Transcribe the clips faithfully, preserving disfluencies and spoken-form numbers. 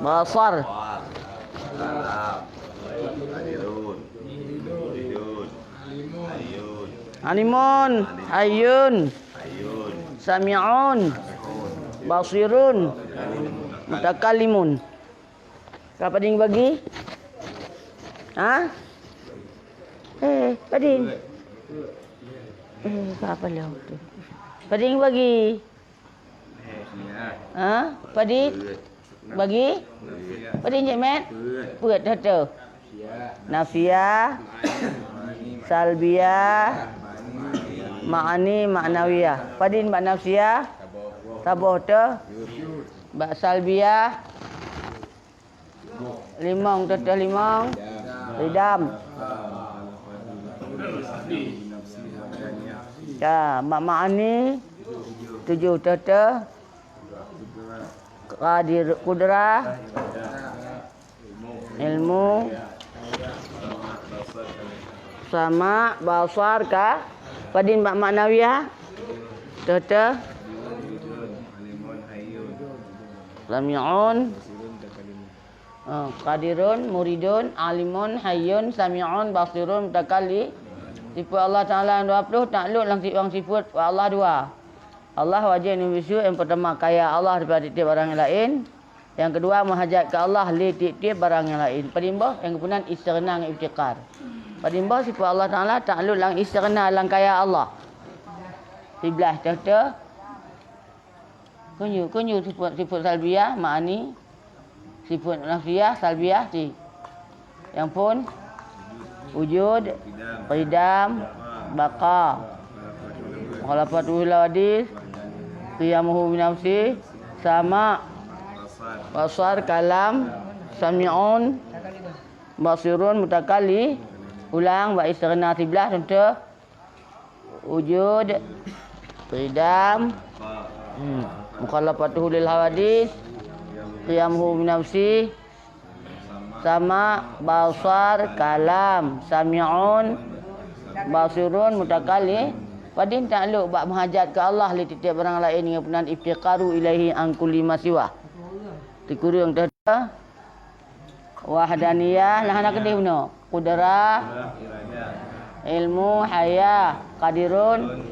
Basar. Kalam. Qadirun. Muridun. Hayyun. Alimun. Hayyun. Sami'un. Basirun. Mutakallimun. Ka pading bagi? Ha? Eh, pading. Eh, ka apa lom tu? Pading bagi? Ha? Padit? Bagi? Padit Encik Mat? Peuet, teuh, teuh. Nafiah, salbiah, ma'ani, ma'nawiyah. Padit bak nafiah? Saboh, teuh. Bak salbiah? Limong, teuh, teuh, limong. Idam. Ya, ma-, ma'ani. Tujoh, teuh, teuh. Qadir, kudrah. Ilmu. Sama, basar, ka. Padin bak ma'nawiyah? Teuh, teuh. Sami'un. Oh, qadirun, muridun, alimun, hayyun, sami'un, basirun, mutakalli. Sifeut Allah Taala nyang dua ploh taklok lam si-, lam sifeut Allah dua. Allah wajéb neubisu, nyang peurtama kaya Allah daripada tieb-tieb barang nyang laén. Nyang keudua meuhajat keu Allah lé tieb-tieb barang nyang laén. Padum boh nyang geupeugah istighna ngon iftiqar. Padum boh sifeut Allah Taala taklok lam istighna lam kaya Allah. Siblaih teuh-teuh. Keunyoe, keunyoe sifeut, sifeut salbiah, ma'ani, sifeut nafsiah, salbiah, ti. Nyang phon, wujud, qidam, baqa, mukhalafatuhu lil hawadits, qiyamuhu binafsi, sama, basar, kalam, sami'un, basirun, mutakalli-, ulang, bak istighna siblaih, contoh, wujud, qidam, hmm, mukhalafatuhu lil hawadits, qiyamuhu binafsi, sama, basar, kalam, sami'un, basirun, mutakalli-, padin taklok bak meuhajat keu Allah lé tieb-tieb barang laén nyang peunan iftiqaru ilaihi an kulli ma siwah. Tikureueng teuh. Wahdaniyah, nah, hana keudeh bunoe. Qudrah, ilmu, haya, qadirun,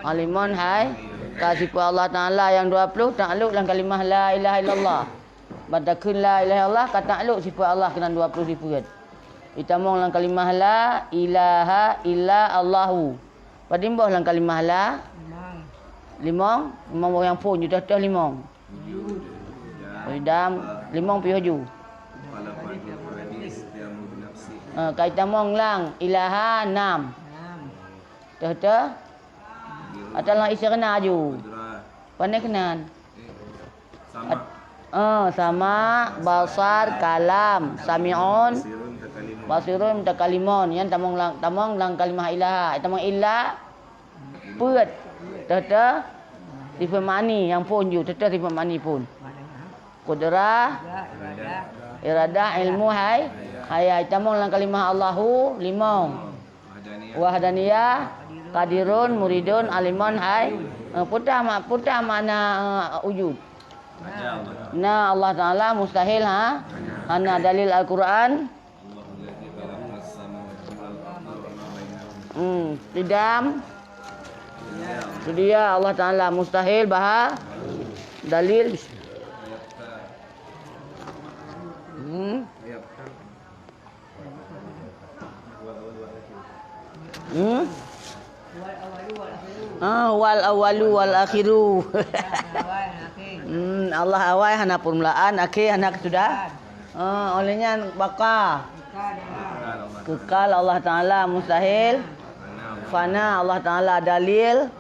alimun, hai. Ka sifeut Allah Taala nyang dua ploh taklok lam kalimah la ilaha illallah. Ban takheun la ilaha illallah ka taklok sifeut Allah keunan dua ploh sifeut. Itamong lam kalimah la ilaha illa Allahu. Padum boh lam kalimah la? Limong. Limong, limong boh nyang phon, ju teuh-teuh limong. Wujud. Idam, limong piôh ju. Mukhalafatuhu lil hawadits, qiyamuhu binafsi. Eh, ka itamong lam ilaha nam. Nam. Teuh-teuh? Atawa lam istighna ju. Qudrah. Pane keunan? Eh, sama. At-, eh, sama, basar, kalam, sami'un, basirun, mutakallimun. Basirun, mutakallimun. Nyan tamong lam, tamong lam kalimah ilaha. Tamong illa, peuet. Teuh-teuh sifeut ma'ani nyang phon ju, teuh-teuh sifeut ma'ani phon. Qudrah, iradah, ilmu, hai, haya. Tamong lam kalimah Allahu, limong. Wahdaniyah, qadirun, muridun, alimun, hai. Eh, peue teuh ma-, peue teuh makna, eh, wujud? Na Allah Taala mustahil, ha? Hana dalil Al-Quran. Hmm, qidam. Itu dia Allah Taala mustahil, bah, dalil. Hmm. Hmm. Ah, wal awalu wal akhiru. Hmm, Allah awai hana peurmulaan, akhé hana keusudahan. Ah, oleh nyan baqa. Kekal Allah Taala mustahil. Fana Allah Taala dalil.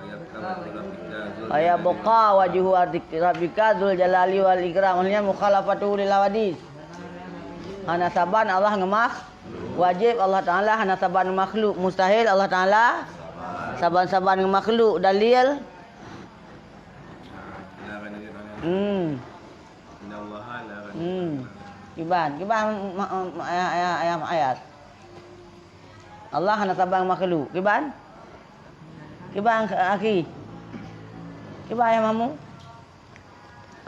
Wa yabqa wajhu rabbika dzul jalali wal ikram. Oleh nyan mukhalafatuhu lil hawadits. Hana saban Allah ngon makh-, wajéb Allah Taala hana saban ngon makhluk. Mustahil Allah Taala saban-saban ngon makhluk. Dalil. Hmm. Hmm. Kiban, kiban ma-, ma-, ayat, ayat, ayat, ayat. Allah hana saban makhluk. Kiban? Kiban akhi. Kiban ayah mamu.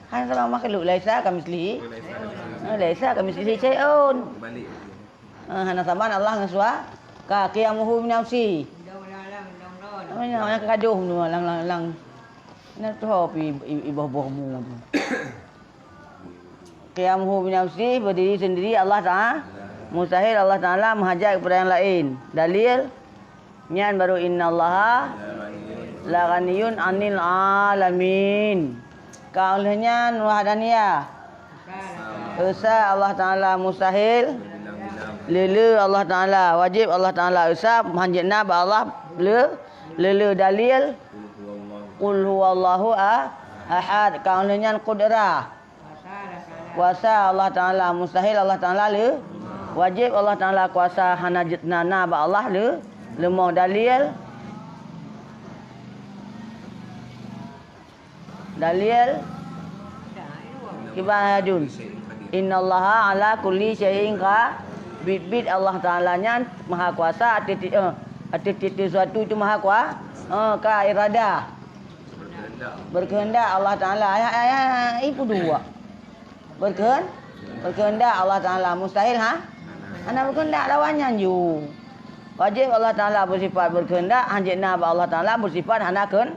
Hana sama makhluk, laisa kamitslihi. Eh, laisa kamitslihi syai'un. Eh, hana sama Allah ngon sua-, ka qiyamuhu binafsi. Namanya, namanya kagadoh tu, lang, lang, lang. Nah, tu pi i-, i-, iboh-boh mu tu. Qiyamuhu binafsi, berdiri sendiri Allah Ta'ala. Mustahil Allah Ta'ala meuhajat kepada yang lain. Dalil, nyan baru innallaha la ghaniyun 'anil 'alamin. Ka lheueh nyan wahdaniyah. Esa Allah Ta'ala mustahil. Lé-lé Allah Ta'ala, wajéb Allah Ta'ala esa, hanjeuet na bak Allah le-, lé-lé. Dalil, qul huwallahu a-, ahad. Ka lheueh nyan qudrah. Kuasa Allah Ta'ala mustahil Allah Ta'ala le-, wajéb Allah Ta'ala kuasa hana jeuet na, na bak Allah le-, leumoh. Dalil, dalil, kiban hadun. Innallaha ala kulli syai'in qa-, bit-bit Allah Ta'ala nyan maha kuasa atas ti-, eh, atas tiep-tiep suatu tu maha kua-, eh, ka iradah. Berkehendak Allah Ta'ala. Ayah, ayah, ayah, ipu dua. Berkehendak, berkehendak Allah Ta'ala. Mustahil, ha? Hana berkehendak lawan nyan ju. Wajéb Allah Ta'ala bersifat berkehendak, hanjeuet na bak Allah Ta'ala bersifat hana keun-,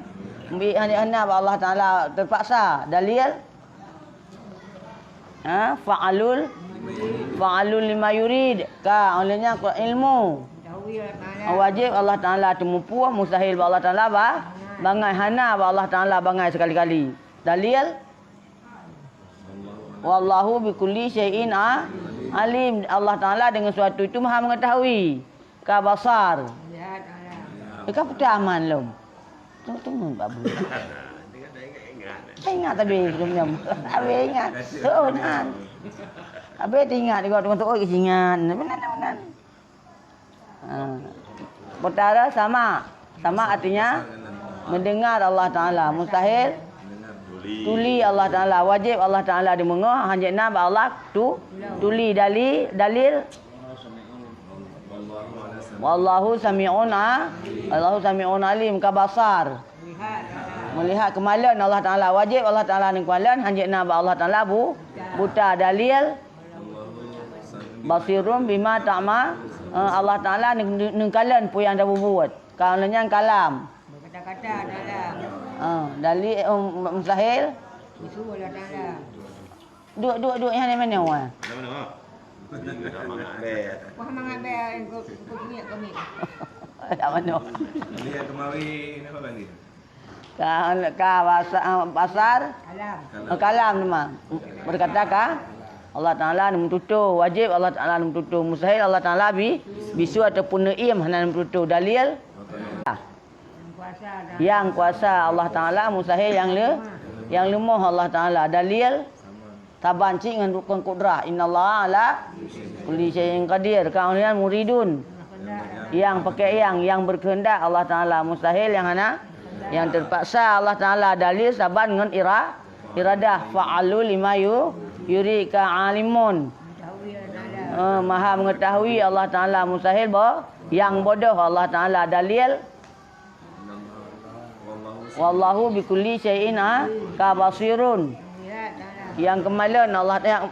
bi-, hanjeuet na bak Allah Ta'ala terpaksa. Dalil, ha, fa'alul, fa'alul lima yurid. Ka, oleh nyan ilmu. Wajéb Allah Ta'ala teumupeue, mustahil bak Allah Ta'ala ba-, bangai, hana bak Allah Ta'ala bangai sekali-kali. Dalil, wallahu bikulli syai'in a-, alim. Allah Ta'ala dengan suatu itu maha mengetahui. Ka basar. Eh, ka peutaman lom. Tengok-tengok bak buet. Ingat tapi sebelum nyan. Habis ingat. Oh, nah. Habis ingat juga tengok-tengok ingat. Benar, benar. Ha. Perkara sama. Sama artinya mendengar Allah Ta'ala. Mustahil tuli Allah Ta'ala. Wajéb Allah Ta'ala dimeungoh. Hanjeuet na bak Allah tu-, tuli. Dali-, dalil. Wallahu sami'un a-, Allahu sami'un alim. Ka basar. Melihat keumalon Allah Ta'ala. Wajéb Allah Ta'ala neukeumalon. Hanjeuet na bak Allah Ta'ala bu-, buta. Dalil. Basirun bima ta'ma-, eh, Allah Ta'ala neu-, neu-, neukalon peue nyang tapubuet. Ka lheueh nyan kalam. Berkata-kata dalam. Eh, dalil, eh, mustahil. Isu Allah Ta'ala. Duek, duek, duek, nyan di mana, wah? Wah, mangat bèe, engkau, engkau kemik, kemik. Tak mana. Dia kemari, kenapa balik? Ka, ka basa-, basar. Kalam. Kalam nama. Berkata ka, Allah Ta'ala neumeututoe, wajéb Allah Ta'ala neumeututoe, mustahil Allah Ta'ala bi-, bisu ataupun neuiem hana neumeututoe. Dalil. Nyang kuasa Allah Ta'ala mustahil nyang le-, nyang leumoh Allah Ta'ala. Dalil. Saban cit ngon rukun kudrah. Innallaha ala kulli syai'in qadir. Ka lheueh nyan muridun. Nyang pakai nyang, nyang berkehendak Allah Ta'ala. Mustahil nyang hana, nyang terpaksa Allah Ta'ala. Dalil saban ngon ira-, iradah. Fa'alul lima yu-, yurid. Ka alimun. Eh, maha mengetahui Allah Ta'ala. Mustahil bo-, nyang bodoh Allah Ta'ala. Dalil. Wallahu bikulli syai'in a-, ka basirun. Nyang keumalon Allah, nyang,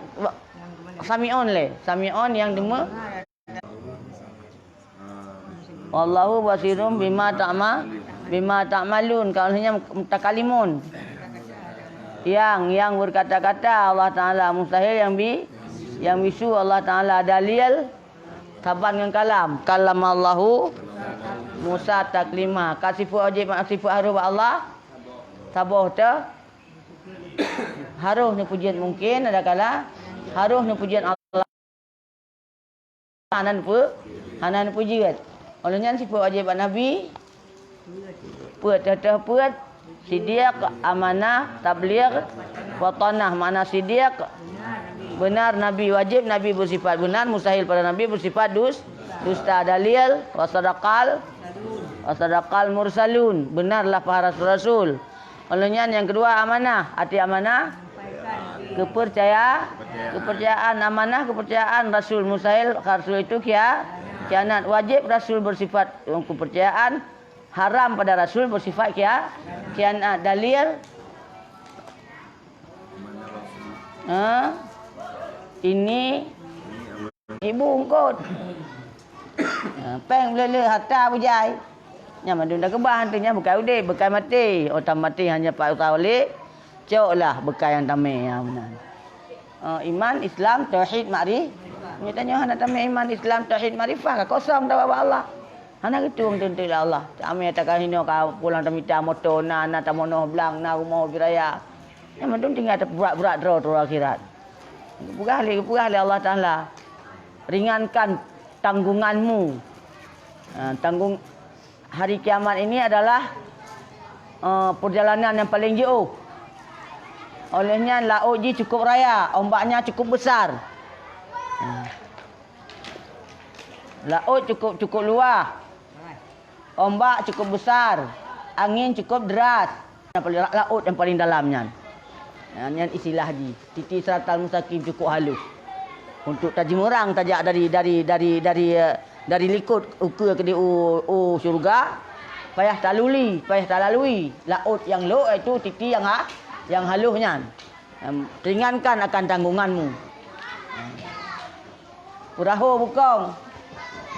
sami'un lé. Sami'un nyang deungoe. Wallahu basirun bima ta'ma-, bima ta'malun. Ka lheueh nyan mutakalimun. Nyang, nyang berkata-kata Allah Ta'ala, mustahil nyang bi-, nyang bisu Allah Ta'ala. Dalil. Saban ngon kalam. Kallamallahu Musa taklima. Ka sifeuet wajéb, sifeuet harôh bak Allah. Saboh teuh. Harôh neupeujiet mungkin, adakala harôh neupeujiet Allah. Hana neupeu-, hana neupeujiet. Oleh nyan sifeuet wajéb bak Nabi. Peuet, teuh-teuh peuet, sidiq, amanah, tabligh, fatanah. Makna sidiq, benar Nabi, wajéb Nabi beusifat benar, mustahil pada Nabi beusifat dus-, dusta. Dalil, wa sadaqal, wa sadaqal mursalun, benarlah para rasul-rasul. Oleh nyan nyang keudua amanah, arti amanah, keupeurcaya-, keupeurcayaan. Amanah keupeurcayaan rasul, mustahil rasul itu khia-, khianat. Wajéb rasul beusifat keupeurcayaan, haram pada rasul beusifat khia-, khianat. Dalil, Ha? Ini ibu ungkot. Ha, péng beuleueh-leueh harta beujai. Nyan mandum takeubah, teuh nyan bukai udeb, bukai maté. Oh, tamaté hana pat usaha lé, coklah bukai nyang tamé, ha, meunan. Eh, iman, Islam, tauhid, makrifah. Nyoe tanyoe hana tamé iman, Islam, tauhid, makrifah, ka kosong tawa bak Allah. Hana geutueng teuntèe lé Allah. Tamé takahinoe ka pulang tamita moto, na, na tamonoh blang, na rumoh ubit raya. Nyan mandum tinggai tapeuburak-burak droe-droe akhirat. Geupeugah lé, geupeugah lé Allah Taala, "Ringankan tanggunganmu." Ha, tanggung, hari kiamat ini adalah, eh, perjalanan yang paling jauh. Oleh nyan, laôt jih cukup raya, ombaknya cukup besar. Ha. Laôt cukup, cukup luwah. Ombak cukup besar, angin cukup deras. Yang paling la-, laôt yang paling dalam nyan. Nyan, nyan istilah jih, titi siratal mustaqim cukup halus. Untuk tajimeurang tajak dari, dari, dari, dari, eh, dari likot ukeue keudéh u, u syeuruga, payah taluli, payah talalui laôt nyang lhok, iaitu titi nyang ha-, nyang halus nyan. Em, ringankan akan tanggunganmu. Peurahô bukong.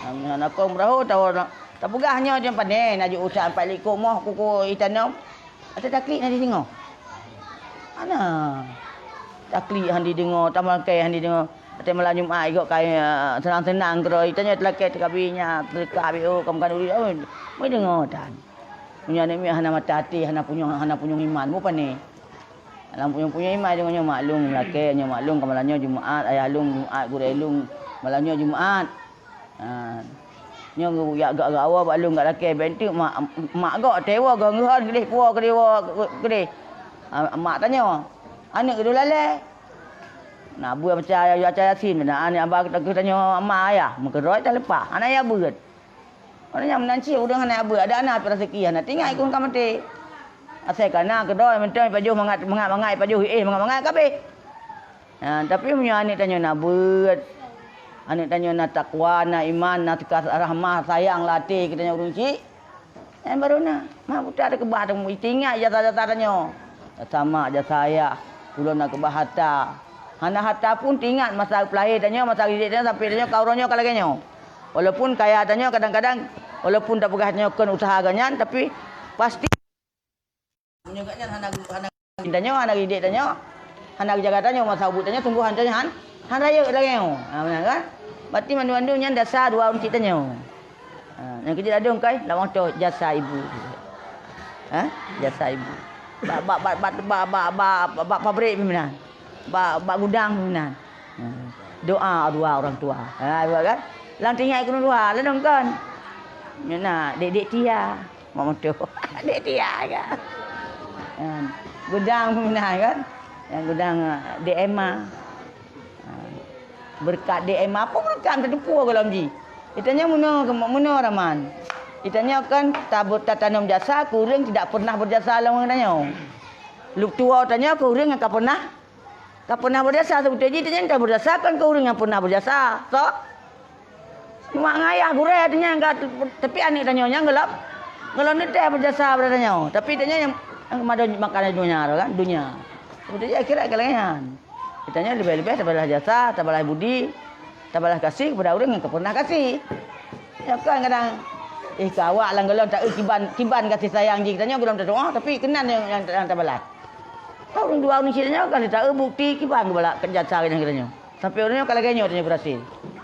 Em, na kong peurahô, tawa, tapeugah nyoe jeuem pané, na jeuet usah empat likot moh kuku itanom. Ata taklik na dideungoe. Ana. Taklik han dideungoe, tamalakée han dideungoe. Até malam Jumat igok kai, eh, seunang-seunang keudroe. Itanyoe talakée teukabi nyan, teuka B O, kam kanduri. Oh, meudeungoe tan. Meunyoe aneuk miet hana mata até, hana punyueng, hana punyueng iman, mu pané? Lam punyueng-punyueng iman deungon nyoe, mak lôn lakée, nyoe mak lôn ka malam nyoe Jumat, ayah lôn Jumat, gurée lôn malam nyoe Jumat. Ha. Nyoe geujak gak-gak awoe bak lôn gak lakée, bèk teuk mak, mak gok tewoe geuhon keudeh, puwoe keudeh, woe keudeh. Ha, mak tanyoe, "Aneuk keuh lalée?" Na beue baca, baca Yasin, na aneuk aba keu tanyoe ma ayah, meukeuroi taleupah, hana yah beuet. Ureueng nyang meunan cit ureueng hana beuet, adak na pih raseuki hana teuingat ikun ka maté. Asai ka na keudroe mantong ipajoh mangat, mangat-mangat ipajoh, iéh mangat-mangat ka abéh. Ha, tapi meunyoe aneuk tanyoe na beuet, aneuk tanyoe na takwa, na iman, na teuka rahmah, sayang lam até geutanyoe ureueng chik, nyan baru na. Mak buta teukeubah teuingat jasa-jasa tanyoe. Jasa mak, jasa ayah, ulôn na keubah harta. Hana harta pun teuingat masa peulahé tanyoe, masa geudidik tanyoe, sampai tanyoe ka uroe nyoe ka lagée nyoe. Walaupun kaya tanyoe kadang-kadang, walaupun tapeugah tanyoe kon useuha geuh nyan, tapi pasti meunyoe geuh nyan hana, hana tanyoe, hana geudidik tanyoe, hana geujaga tanyoe, masa ubit tanyoe sunggoh han tanyoe han, han rayeuk lagée nyoe. Ha, meunan kan? Berarti mandum-mandum nyan dasa dua ureueng chik tanyoe. Ha, nyang keujeuet ladôm kai, lam moto jasa ibu. Ha? Jasa ibu. Bak, bak, bak pabrik pih meunan. Bak, bak gudang pih meunan. Ha. Doa dua orang tua. Ha, dua kan? Lam teuingat keunoe dua, ladôm kon. Nyoe na, dek-dek Tia. Mak moto. Dek Tia kan? Ha. Gudang pih meunan kan? Nyang gudang, ha, dek Emma. Ha. Beureukat dek Emma, peue beureukat teutupeue gohlom jih. Itanyoe meunoe, meunoe raman. Itanyoe kan tabu-, tatanom jasa keu ureueng tidak pernah berjasa lom ngon tanyoe. Leutuwoe tanyoe keu ureueng nyang ka pernah, ka pernah berjasa. Seubeutôi jih itanyoe ka berjasa kan keu ureueng nyang pernah berjasa. So, mak ngon ayah gurée tanyoe ka, tapi aneuk tanyoe nyang gohlom, gohlom neuteh berjasa bak tanyoe. Tapi tanyoe nyang, nyang mado makan donya tu kan, donya. Seubeutôi jih akhirat ka lagée nyan. Geutanyoe leubeh-leubeh tabalah jasa, tabalah budi, tabalah gaséh keupada ureueng nyang ka pernah gaséh. Nyoe kan kadang, eh, keu awak lam gohlom taeu kiban, kiban gaséh sayang jih geutanyoe gohlom tatuoh, tapi keunan nyang, nyang, nyang tabalah. Ka ureueng dua ureueng chik nyoe kan taeu bukti kiban geubalah jasa geutanyoe. Sampai ureueng nyoe ka lagée nyoe tanyoe beurasé.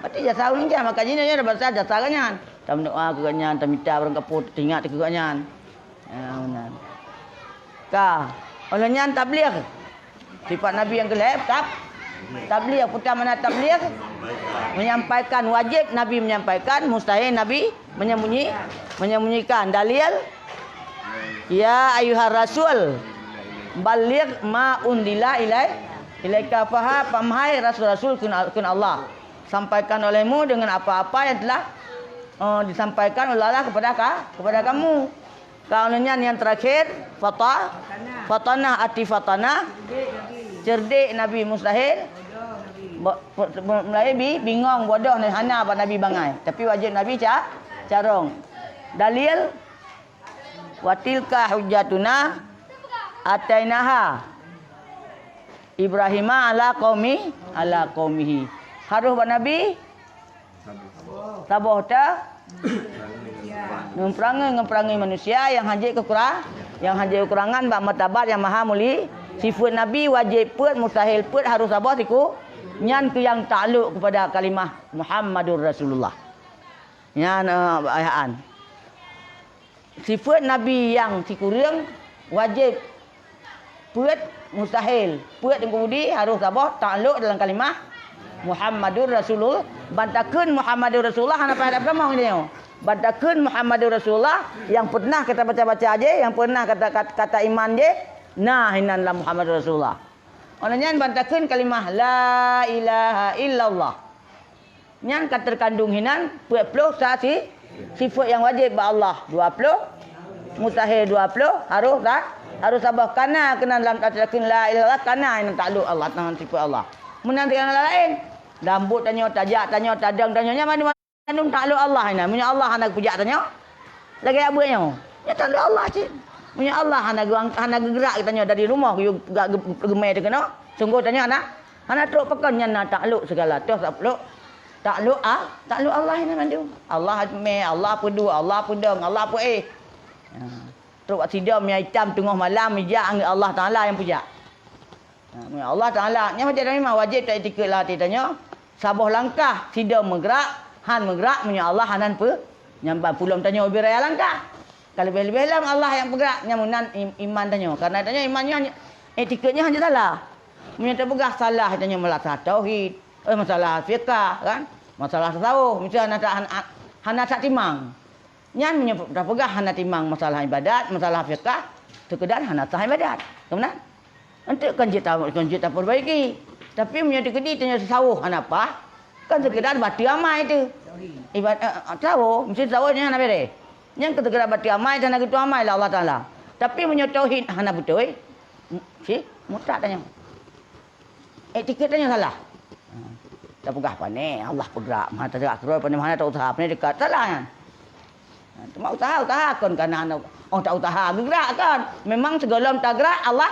Berarti jasa ureueng nyan, maka jinoe nyoe tabalah jasa geuhnyan. Tameudoá keu geuhnyan, tamita barang kapeue, teuingat keu geuhnyan. Ya, meunan. Ka. Óh lheueh nyan tabligh. Sifat Nabi nyang keulhèe, tab-, tabligh. Peue makna tabligh? Menyampaikan, wajib Nabi menyampaikan, mustahil Nabi menyembunyi, menyembunyikan. Dalil, "Ya ayyuhar rasul, balligh ma unzila ilai-, ilaika." Paham, paham, hai rasul-rasul kheun, kheun Allah, sampaikan olehmu dengan apa-apa yang telah, eh, disampaikan oleh Allah kepada ka-, kepada kamu. Ka, óh lheueh nyan nyang teurakhir, fata-, fatanah, arti fatanah, cerdik Nabi, mustahil, bo-, bo-, mulai bi-, bingong, bodoh, hana bak Nabi bangai. Tapi wajéb Nabi ca-, carông. Dalil, "Wa tilka hujjatuna atainaha." Ibrahima ala qaumi, ala qaumihi. Harôh bak Nabi saboh ta ngon peurangui, ngon peurangui manusia nyang hana jeuet keu kura-, nyang hana jeuet keu keukurangan bak martabat nyang maha mulia. Sifeuet Nabi wajéb peuet, mustahil peuet, harôh saboh siku. Nyan keuh nyang taklok keupada kalimah Muhammadur Rasulullah. Nyan, eh, ayaan. Sifeuet Nabi nyang sikureueng wajéb peuet, mustahil peuet, nyang keumudi harôh saboh taklok dalam kalimah Muhammadur Rasulul-, ban takheun Muhammadur Rasulullah hana payah tapeugah nyoe. Ban takheun Muhammadur Rasulullah nyang peureunah ka tabaca-baca jih, nyang peureunah ka ta-, ka ta-, ka taiman jih, na hinan lam Muhammadur Rasulullah. Óh lheueh nyan ban takheun kalimah la ilaha illallah. Nyan ka teukeundong hinan peuet ploh sa si-, sifeuet nyang wajéb bak Allah, dua ploh, mustahil dua ploh, harôh sa-, harôh saboh. Kana keunan lam takheun la ilaha illallah, kana nyang taklok Allah, tangan sifeuet Allah. Meunan sigoe laén, lambôt tanyoe, tajak tanyoe, tadong tanyoe, nyan mandum mandum taklok Allah nyan. Meunyoe Allah hana geupeujak tanyoe, lagèe abeuet nyoe, nyan taklok Allah cit. Meunyoe Allah hana geu-, hana geugeurak geutanyoe dari rumoh, geuyue ga-, geu-, geumè teuh keunoe, sunggoh tanyoe hana, hana trok pakon. Nyan na taklok sigala. Toh taklok, taklok a-, taklok Allah nyan mandum. Allah mè, Allah peuduek, Allah peudong, Allah peuéh. Ha. Trok bak sidom nyang itam teungoh malam, ijak ngon Allah Taala nyang peujak. Ha, meunyoe Allah Taala, nyan macam mana memang wajéb taiktikeuet lam até tanyoe, saboh langkah sidom meugrak, han meugrak meunyoe Allah hana peu-, nyan ban pulom tanyoe ubé raya langkah. Ka leubeh-leubeh lom Allah nyang peugrak, nyan meunan im-, iman tanyoe. Karena tanyoe iman nyoe, iktikeuet nyoe hana salah. Meunyoe tapeugah salah tanyoe masalah tauhid, eh, masalah fiqah, kan? Masalah tasawuf, miseue hana ta-, hana, hana that timang. Nyan meunyoe tapeugah hana timang masalah ibadat, masalah fiqah, seukeudar hana sah ibadat. Ka meunan? Eunteuk kon jeuet ta-, kon jeuet tapeurbaiki. Tapi meunyoe teukeudi tanyoe tasawuf hana paih, kon seukeudar bateue amai teuh. Ibad-, eh, eh, tasawuf, meusti tasawuf nyan hana bèrèh. Nyan kon seukeudar bateue amai, hana geuteurimong amai lé Allah Taala. Tapi meunyoe tauhid hana beutôi, m-, si, murtad tanyoe. Iktikeuet tanyoe salah. Tapeugah pané Allah peugrak, meuhan teurak keudroe, pané meuhan teuusaha, pané teuka, salah nyan. Teuma usaha, usaha kon kana, oh, ta usaha geugrak kon. Memang sigohlom tagrak Allah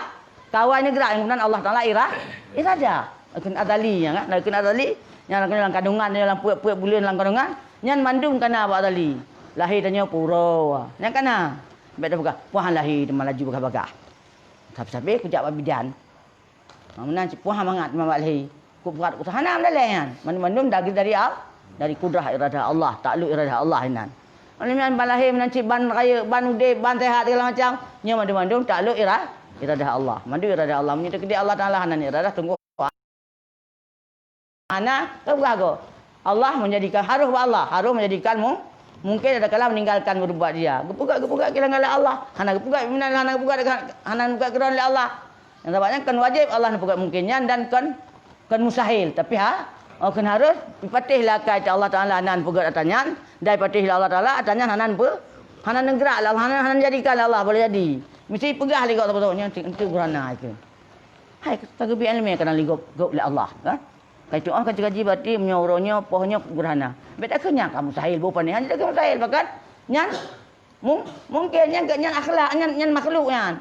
kawai neugrak, nyang keunan Allah Taala ira-, irada. Rukun azali nyan kan, rukun azali nyang lam kandungan, lam peuet-peuet buleuen lam kandungan, nyan mandum kana bak azali. Lahé tanyoe peuuroe, nyan kana. Bèk tapeugah, "Puhan lahé teuma laju bagah-bagah." Sabe-sabe kujak bak bidan. Ha, meunan cit puhan mangat teuma bak lahé. Keu brat usaha hana meudaleh nyan. Mandum-mandum dari, dari Al-, dari kudrah iradah Allah, taklok iradah Allah inan. Meunyoe ban lahé meunan cit ban rayeuk, ban udép, ban seuhat segala macam, nyoe mandum-mandum taklok ira-, iradah Allah. Mandum iradah Allah. Meunyoe teukeudi Allah Taala hana iradah, sunggoh hana, ka peugah goe. Allah menjadikan, harôh bak Allah, harôh menjadikan mu-, mungkin adakala meninggalkan berbuat dia. Geupeugah, geupeugah kilangan lé Allah. Hana geupeugah meunan, hana geupeugah, hana geupeugah keudroe lé Allah. Nyang sabab nyan kon wajéb Allah neupeugah mungkin nyan dan kon, kon mustahil. Tapi ha, oh, kon harôh ipatéh lé akai Allah Taala hana neupeugah ata nyan, dan ipatéh lé Allah Taala ata nyan hana neupeu-, hana neugrak lé Allah, hana, hana neujadikan lé Allah boleh jadi. Meusti peugah lé gob saboh-saboh nyan, "Eunteuk gurana itu." Hai, ka geubri ileumèe kadang lé gob, gob lé Allah, kan? Ka itu, oh, ka teukaji berarti meunyoe uroe nyoe, poh nyoe gurana. Bèk takheun nyan ka mustahil, boh pané nyan takheun mustahil, bahkan nyan mung-, mungkin nyan, nyan akhlak, nyan, nyan makhluk nyan.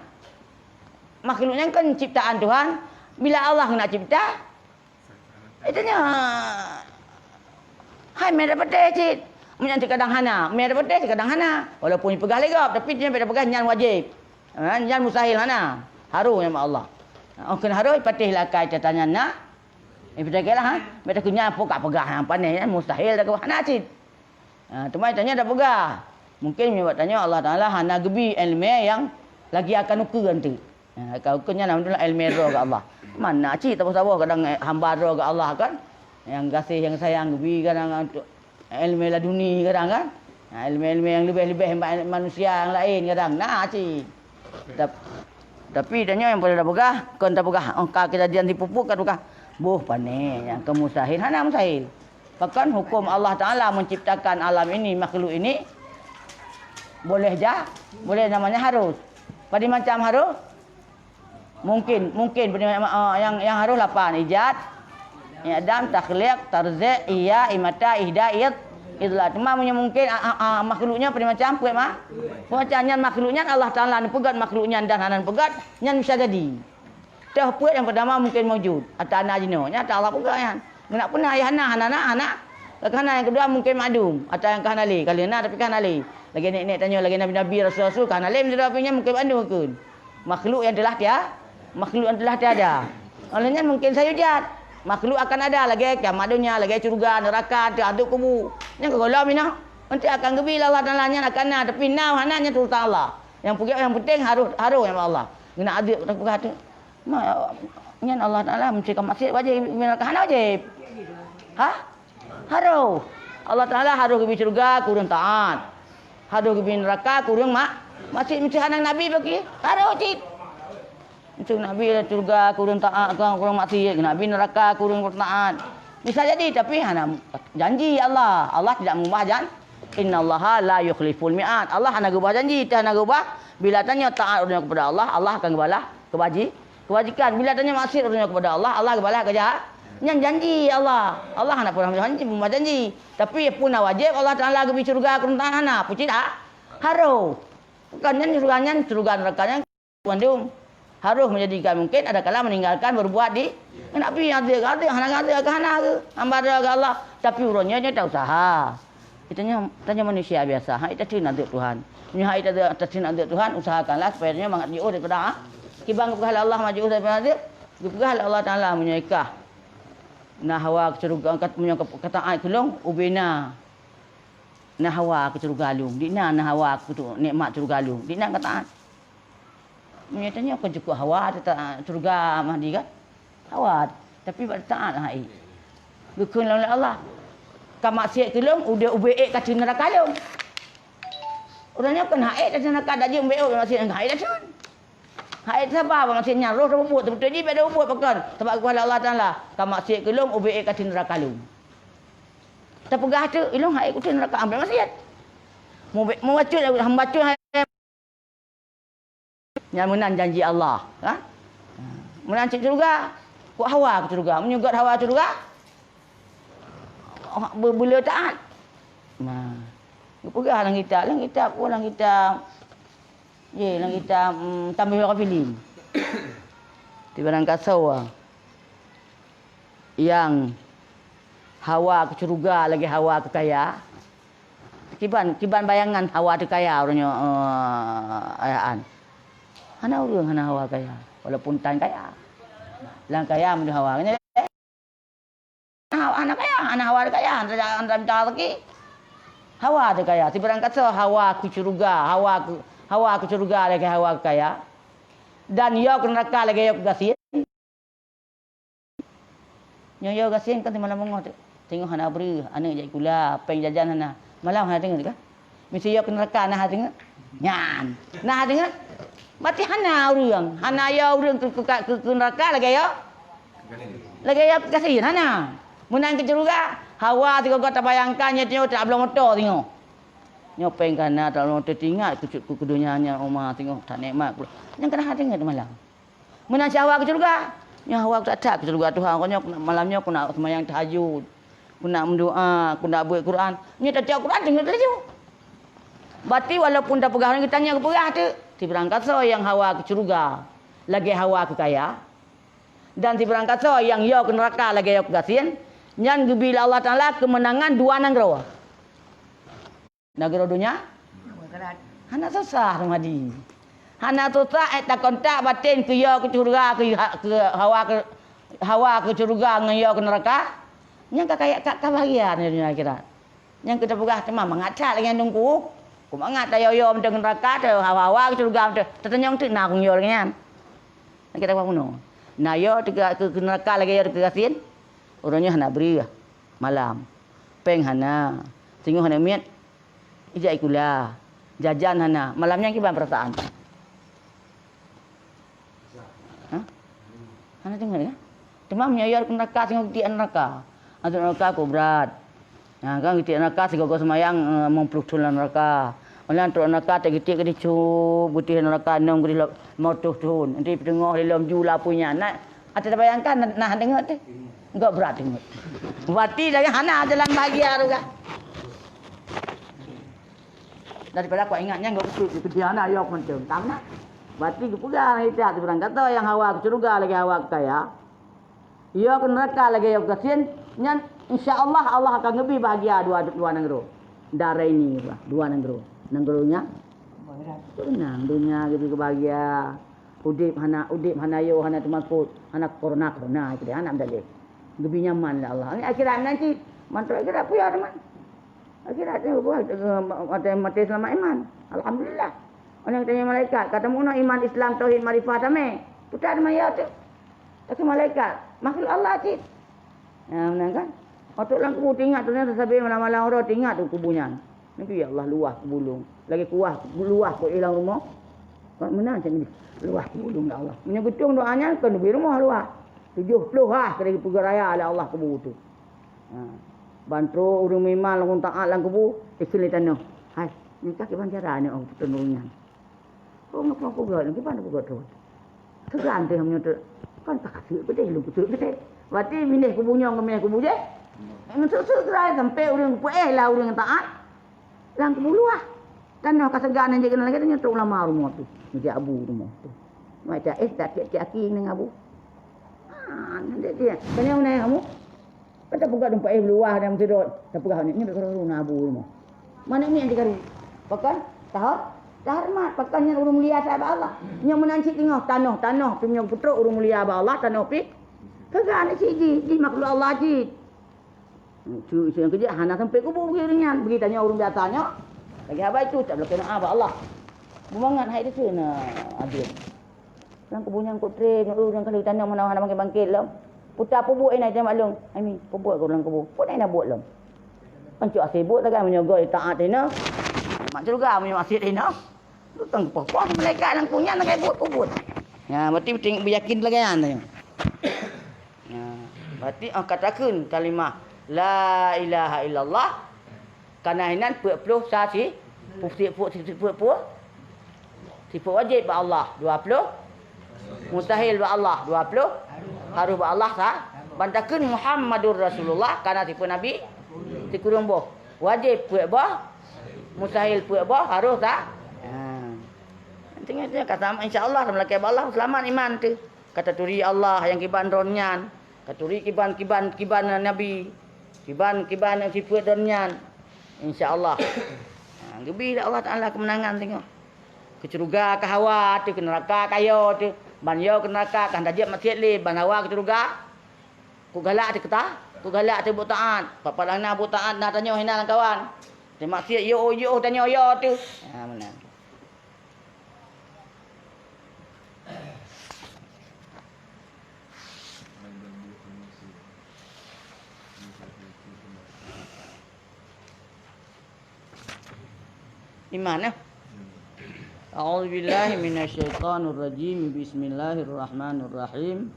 Makhluk nyan kan ciptaan Tuhan. Bila Allah nak cipta, itu nyan hai mè tapatéh cit. Meunyan kadang hana, mè tapatéh kadang hana. Walaupun ipeugah lé gob, tapi nyan bèk tapeugah nyan wajéb. Ha, nyan mustahil hana. Harôh nyan bak Allah. Oh, kheun harôh ipatéh lé akai ata nyan na. Ipatéh lé, ha? Bèk takheun nyan peugah-peugah nyan pané nyan mustahil takheun hana cit. Ha, teuma tanyoe tapeugah. Mungkin meunyoe bak tanyoe Allah Taala hana geubri ileumèe nyang lagèe akan ukeue eunteuk. Ha, akan ukeue nyan alhamdulillah ileumèe droe geuh Allah. Mana cit saboh-saboh kadang, eh, hamba droe geuh Allah kan. Nyang gaséh, nyang sayang geubri kadang untuk ileumèe laduni kadang kan. Ha, ileumèe-ileumèe nyang leubeh-leubeh ma-, manusia nyang laén kadang. Na cit. Tap-, tapi tanyoe nyang paleng tapeugah, kon tapeugah, oh, ka keujadian sipupu ka tapeugah, boh pané nyang keu mustahil, hana mustahil. Bahkan hukum Allah Taala menciptakan alam ini, makhluk ini, boleh ja-, boleh namanya harôh. Padum macam harôh? Mungkin, mungkin, padum macam, eh, nyang, nyang harôh lapan, ijad, i'dam, takhliq, tarzi', ihya, imata, ihdath, idlal. Teuma meunyoe mungkin, a, a, a, makhluk nyan padum macam, peuet ma-, peuet macam nyan makhluk nyan Allah Taala neupeugöt makhluk nyan dan hana neupeugöt, nyan bisa jadi. Toh peuet nyang peutama mungken maujud, ata na jinoe. Nyan ata Allah peugah nyan. Meunan pun ayah na, hana na, hana. Ka hana nyang keudua mungken ma'dum, ata nyang ka hana lé. Ka lheueh na tapi ka hana lé. Lagèe nek-nek tanyoe, lagèe nabi-nabi, rasul-rasul ka hana lé, meunyoe tapi nyan mungken ma'dum kheun. Makhluk nyang teulah tia-, makhluk nyang teulah tiada. Oleh nyan mungken sayujad. Makhluk akan ada lagèe kiamat donya, lagèe syeuruga, neuraka, teuh adeueb kubu. Nyan keu gohlom inoe. Nanti akan geubi lé Allah Taala nyan akan na, tapi na hana nyan urusan Allah. Nyang peugah nyang penting harôh, harôh nyan Allah. Keuneuk adeueb peugah tu. Ma-, nyan Allah Taala meusti ka maksiat wajéb, hana wajéb. Hah? Harôh. Allah Taala harôh geubi syeuruga keu ureueng taat. Harôh geubi neuraka keu ureueng mak-, maksiat, meusti hana nabi bagi. Harôh cit. Meusti nabi syeuruga keu ureueng taat, keu ureueng maksiat, nabi neuraka keu ureueng taat. Bisa jadi, tapi hana janji Allah. Allah tidak mengubah jan-, "Innallaha la yukhliful mi'ad." Allah hana geubah janji, teuh hana geubah. Bila tanyoe taat ureueng kepada Allah, Allah akan geubalah kebaji-, kebajikan. Bila tanyoe maksiat ureueng kepada Allah, Allah geubalah keujahat. Nyan janji Allah. Allah hana pernah janji, mengubah janji. Tapi peue na wajéb Allah Taala geubi syeuruga keu ureueng taat hana? Peue cit ha-, harôh. Bukan nyan syeuruga nyan, syeuruga neuraka nyan. Mandum harôh menjadikan mungkin ada kala meninggalkan berbuat di, nak pi adeueb, adeueb, hana adeueb, hana ke hamba adeueb ke Allah. Tapi uroe nyoe, nyoe ta usaha. Kita nyoe, kita nyoe manusia biasa. Hai tateun adeueb Tuhan. Nyoe hai tateun, tateun adeueb Tuhan, usahakanlah supaya nyoe mangat jiôh daripada, ha? Kiban geupeugah lé Allah mangat jiôh daripada adeueb. Geupeugah lé Allah Taala meunyoe kah na hawa keu syeuruga, kat-, meunyoe ka, ka taat keu lôn, ubé na, na hawa keu syeuruga lôn. Di na, na hawa keu tu, nikmat syeuruga lôn. Di na ka taat. Meunyoe tanyoe kon cukup hawa teuta-, syeuruga Mahdi kan? Hawa, tapi bak taat hai. Geukheun lom lé Allah, "Ka maksiat keu lôn, udeb ubé ék ka theun neuraka lôn." Ureueng nyoe kon hai ka theun neuraka, dak jeuet ubé ék maksiat, hai ka theun. Hai saba bak maksiat nyan, roh teububuet, teubeutôi jih bèk teububuet pakon. Sabab geupeugah lé Allah Taala, "Ka maksiat keu lôn, ubé ék ka theun neuraka lôn." Tapeugah teuk, "Ilôn hai ka theun neuraka, ambek maksiat." Mubé-, mubacut, hamba bacut hai Nyan meunan janji Allah, kan? Meunan cit syeuruga, kok hawa keu syeuruga. Meunyoe göt hawa syeuruga, be-, beuleu taat. Nah, geupeugah lam kitab, lam kitab, oh, lam kitab, ye, lam kitab, mm, Tanbihul Ghafilin. Di barang kasoe. Nyang hawa keu syeuruga lagèe hawa keu kaya. Kiban, kiban bayangan hawa teu kaya uroe nyoe, eh, ayah an. Hana ureueng hana hawa kaya, walaupun tan kaya. Lam kaya meunyoe hawa. Hana kaya, hana hawa teu kaya, hana, hana mita rezeki. Hawa teu kaya, sibarang kasoe hawa keu syeuruga, hawa keu, hawa keu syeuruga lagèe hawa keu kaya. Dan yo keu neuraka lagèe yo keu gasien. Nyoe yo gasien kan simalam beungoh teuk. Singoh hana breueh, aneuk jak sikula, péng jajan hana. Malam hana teungeut kan? Misi yo keu neuraka na hana teungeut. Nyan. Na hana teungeut. Berarti hana ureueng. Hana yo ureueng keu, keu, keu, keu neuraka lagèe yo. Lagèe yo keu gasien hana. Meunan keu syeuruga, hawa sigoe-goe tabayangkan nyoe, nyoe tabloe moto singoh. Nyoe péng ka na tabloe moto, teuingat keu, keu, keu donya nyan, uma singoh that nikmat. Nyan ka na hana teungeut malam. Meunan cit hawa keu syeuruga. Nyoe hawa keu that-that keu syeuruga Tuhan. Keu nyoe malam nyoe keuneuk seumayang tahajud, keuneuk meudoa, keuneuk beuet Quran. Nyoe tacok Quran teungeut laju. Berarti walaupun tapeugah ureueng geutanyoe geupeugah teuk, sibarang kasoe nyang hawa keu syeuruga lagèe hawa keu kaya, dan sibarang kasoe nyang yo keu neuraka lagèe yo keu gasien, nyan geubi lé Allah Taala keumeunangan dua nanggroe. Nanggroe donya hana susah, Ramadi. Hana susah, eh, takontak baten keu yo keu syeuruga, keu ha-, keu hawa keu, hawa keu syeuruga ngon yo keu neuraka. Nyan ka kaya, ka, ka bahagia nyoe donya akhirat. Nyan keu tapeugah teuma mangat that lagèe nyan Teungku. Keu mangat tayo-yo mantong neuraka, tayo hawa-hawa keu syeuruga mantong. Tatanyong teuk na keu yo lagèe nyan. Nyan kita bunoe. Na yo teuka keu, keu neuraka lagèe yo keu gasien. Uroe nyoe hana breueh. Malam. Péng hana. Singoh hana miet. Ijak sikula, jajan hana, malam nyan kiban peurasaan? Hah? Hana teungeut kan? Teuma meunyoe yo keu neuraka, singoh geutiek neuraka. Antuk neuraka kok brat. Nah, kan geutiek neuraka sigoe-goe seumayang, eh, limong ploh thon lam neuraka. Meunan trok neuraka, teuk geutiek keudeh cub, geutiek neuraka, nom keudeh limong ploh thon. Nanti peuteungoh lom ju lapui nyan. Nah, ata tabayangkan, nah, nah, teungeut teuh. Enggak brat teungeut. Berarti dari hana jalan bahagia tu kan. Daripada kau ingat nyan, kau kecil, kecil anak, ya, aku macam. Tak nak. Berarti geupeugah lam kitab, sibarang gata nyang hawa keu syeuruga lagèe hawa keu kaya, yo keu neuraka lagèe yo keu gasien, nyan insya Allah, Allah akan geubri bahagia dua, dua nanggroe. Daraini, dua nanggroe. Nanggroe nyan seunang, donya geubri keubahagia. Udép hana, udép hana yo, hana teumakot, hana korona-korona, itu dia hana meudaléh. Geubri nyaman lé Allah. Akhirat nyan cit, mantong akhirat peue ya, teman. Akhirat nyoe buah, eh, maté, maté seulamat iman. Alhamdulillah. Orang tanya malaikat, kata meunan iman, Islam, tauhid, makrifat, damai. Putra teuma ya tu. Kata malaikat, makhluk Allah cit. Ya, benar kan? Waktu lam kubu teuingat tu, sabe malam-malam orang teuingat tu kubu nyan. Nabi, ya Allah, luwah kubu lôn. Lagi kuah luwah ku ilang rumoh. Kan meunan cit ni. Luwah kubu lôn, ya Allah. Meunyoe geutueng doa nyan, kan leubeh rumoh luwah. Tujoh ploh ah kena dipeugah raya lé Allah kubu tu. Ha. Ban trok ureueng meuiman lôn taat lam kubu, ikheun lé tanoh. Hai, nyan ka kiban cara nyoe, oh, peuteun ureueng nyan. Oh, ngapa peugah nyan, kiban peugah terus. Teugan teuh meunyoe teu-, kan tak seuek geude, lôn peuteuk geude. Berarti mineh kubu nyoe ngon mineh kubu jeh. Ngon seuek-seuek geura sampai ureueng peuéh lah ureueng taat. Lam kubu luwah. Tanoh ka seugan nyan jeuet keunan lagèe nyan trok ulama rumoh tu. Meujak abu rumoh tu. Macam, eh, tak tiep-tiep aki ngon abu. Ha, nyan dia. Tanya mana kamu? Kan tapeugah teumpat eh luwah dan meusidot. Tapeugah ni, ni beutôi na abu rumoh. Mana ni yang dikaru? Pakon? Tahor? Tahormat. Pakon nyan ureueng mulia sahabat Allah. Nyoe meunan cit teungoh tanoh, tanoh pi meunyoe peutrok ureueng mulia bak Allah, tanoh pi. Keugan cit jih, jih makhluk Allah cit. Cu, cu nyang keujeuet hana sampai kubu bagi ureueng nyan. Bagi tanyoe ureueng biasa nyoe. Lagi haba itu tak boleh kena bak Allah. Bumangat hai itu na adil. Lam kubu nyan kok trép, nyoe ureueng kali tanyoe mana hana bangkét-bangkét lom. Puta peubuet ina jam along. Ai mi, peubuet keu lam kubu. Pun ina buet lom. Pancok asai buet tagai meunyoe goe taat ina. Mak syurga meunyoe maksiat ina. Lutang poh-poh malaikat lam kubu nyan tagai buet peubuet. Ya, berarti penting beuyakin lagèe nyan. Ya, berarti oh katakan kalimah la ilaha illallah. Kana hinan peuet ploh sa si, peuet ploh, peuet ploh, sifeuet wajéb bak Allah dua ploh, mustahil bak Allah dua ploh, harôh bak Allah sa, ban takheun Muhammadur Rasulullah kana sifeuet Nabi sikureueng boh. Wajéb peuet boh, mustahil peuet boh, harôh sa. Ha. Intinya ka sama, insya Allah, sama lakèe bak Allah, seulamat iman teuh. Ka taturi Allah nyang kiban droe nyan. Ka turi kiban, kiban, kiban Nabi, kiban, kiban sifeuet droe nyan. Insya Allah. Ha, geubri lé Allah Taala keumeunangan teungoh. Keu syeuruga ka hawa teuh, keu neuraka ka yo teuh. Ban yo keu neuraka ka hana jeuet maksiat lé, ban hawa keu syeuruga. Keu galak teuh keu ta, keu galak teuh buet taat. Pat-pat na buet taat na tanyoe hinan lam kawan. Teuh maksiat yo, yo tanyoe yo teuh. Ha, meunan. Iman, eh? A'udzubillahi minasyaitonirrajim. Bismillahirrahmanirrahim.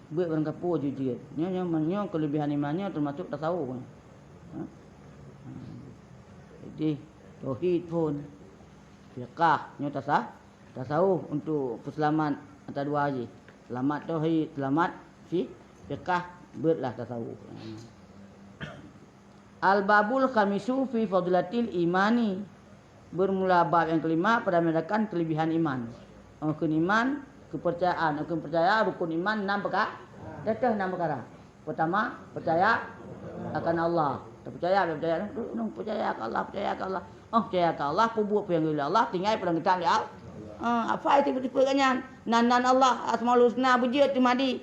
Beuet barang kapô jujeuet. Nyoe, nyoe, nyoe keulebihan iman nyoe teumasuk tasawuf. Ha? Jadi, tauhid pun, fiqah, nyoe tasa-, tasawuf untuk peuseulamat ata dua jih. Seulamat tauhid, seulamat fi-, fiqah, beuet lah tasawuf. Al-babul khamisu fi fadilatil imani. Bermula bab nyang keulima pada menyatakan keulebihan iman. Rukun iman, keupeurcayaan. Rukun peucaya, rukun iman, nam peuka-, teuh nam peukara. Peurtama, peucaya akan Allah. Tapeucaya, tapeucaya, nung peucaya keu Allah, peucaya keu Allah. Oh, peucaya keu Allah, peubuet peue nyang geuyue lé Allah, tinggai peue nyang geuyue lé Allah. Ah, hafai tipe-tipe geuh nyan. Nan-nan Allah, Asmaul Husna, beujeuet teuma di.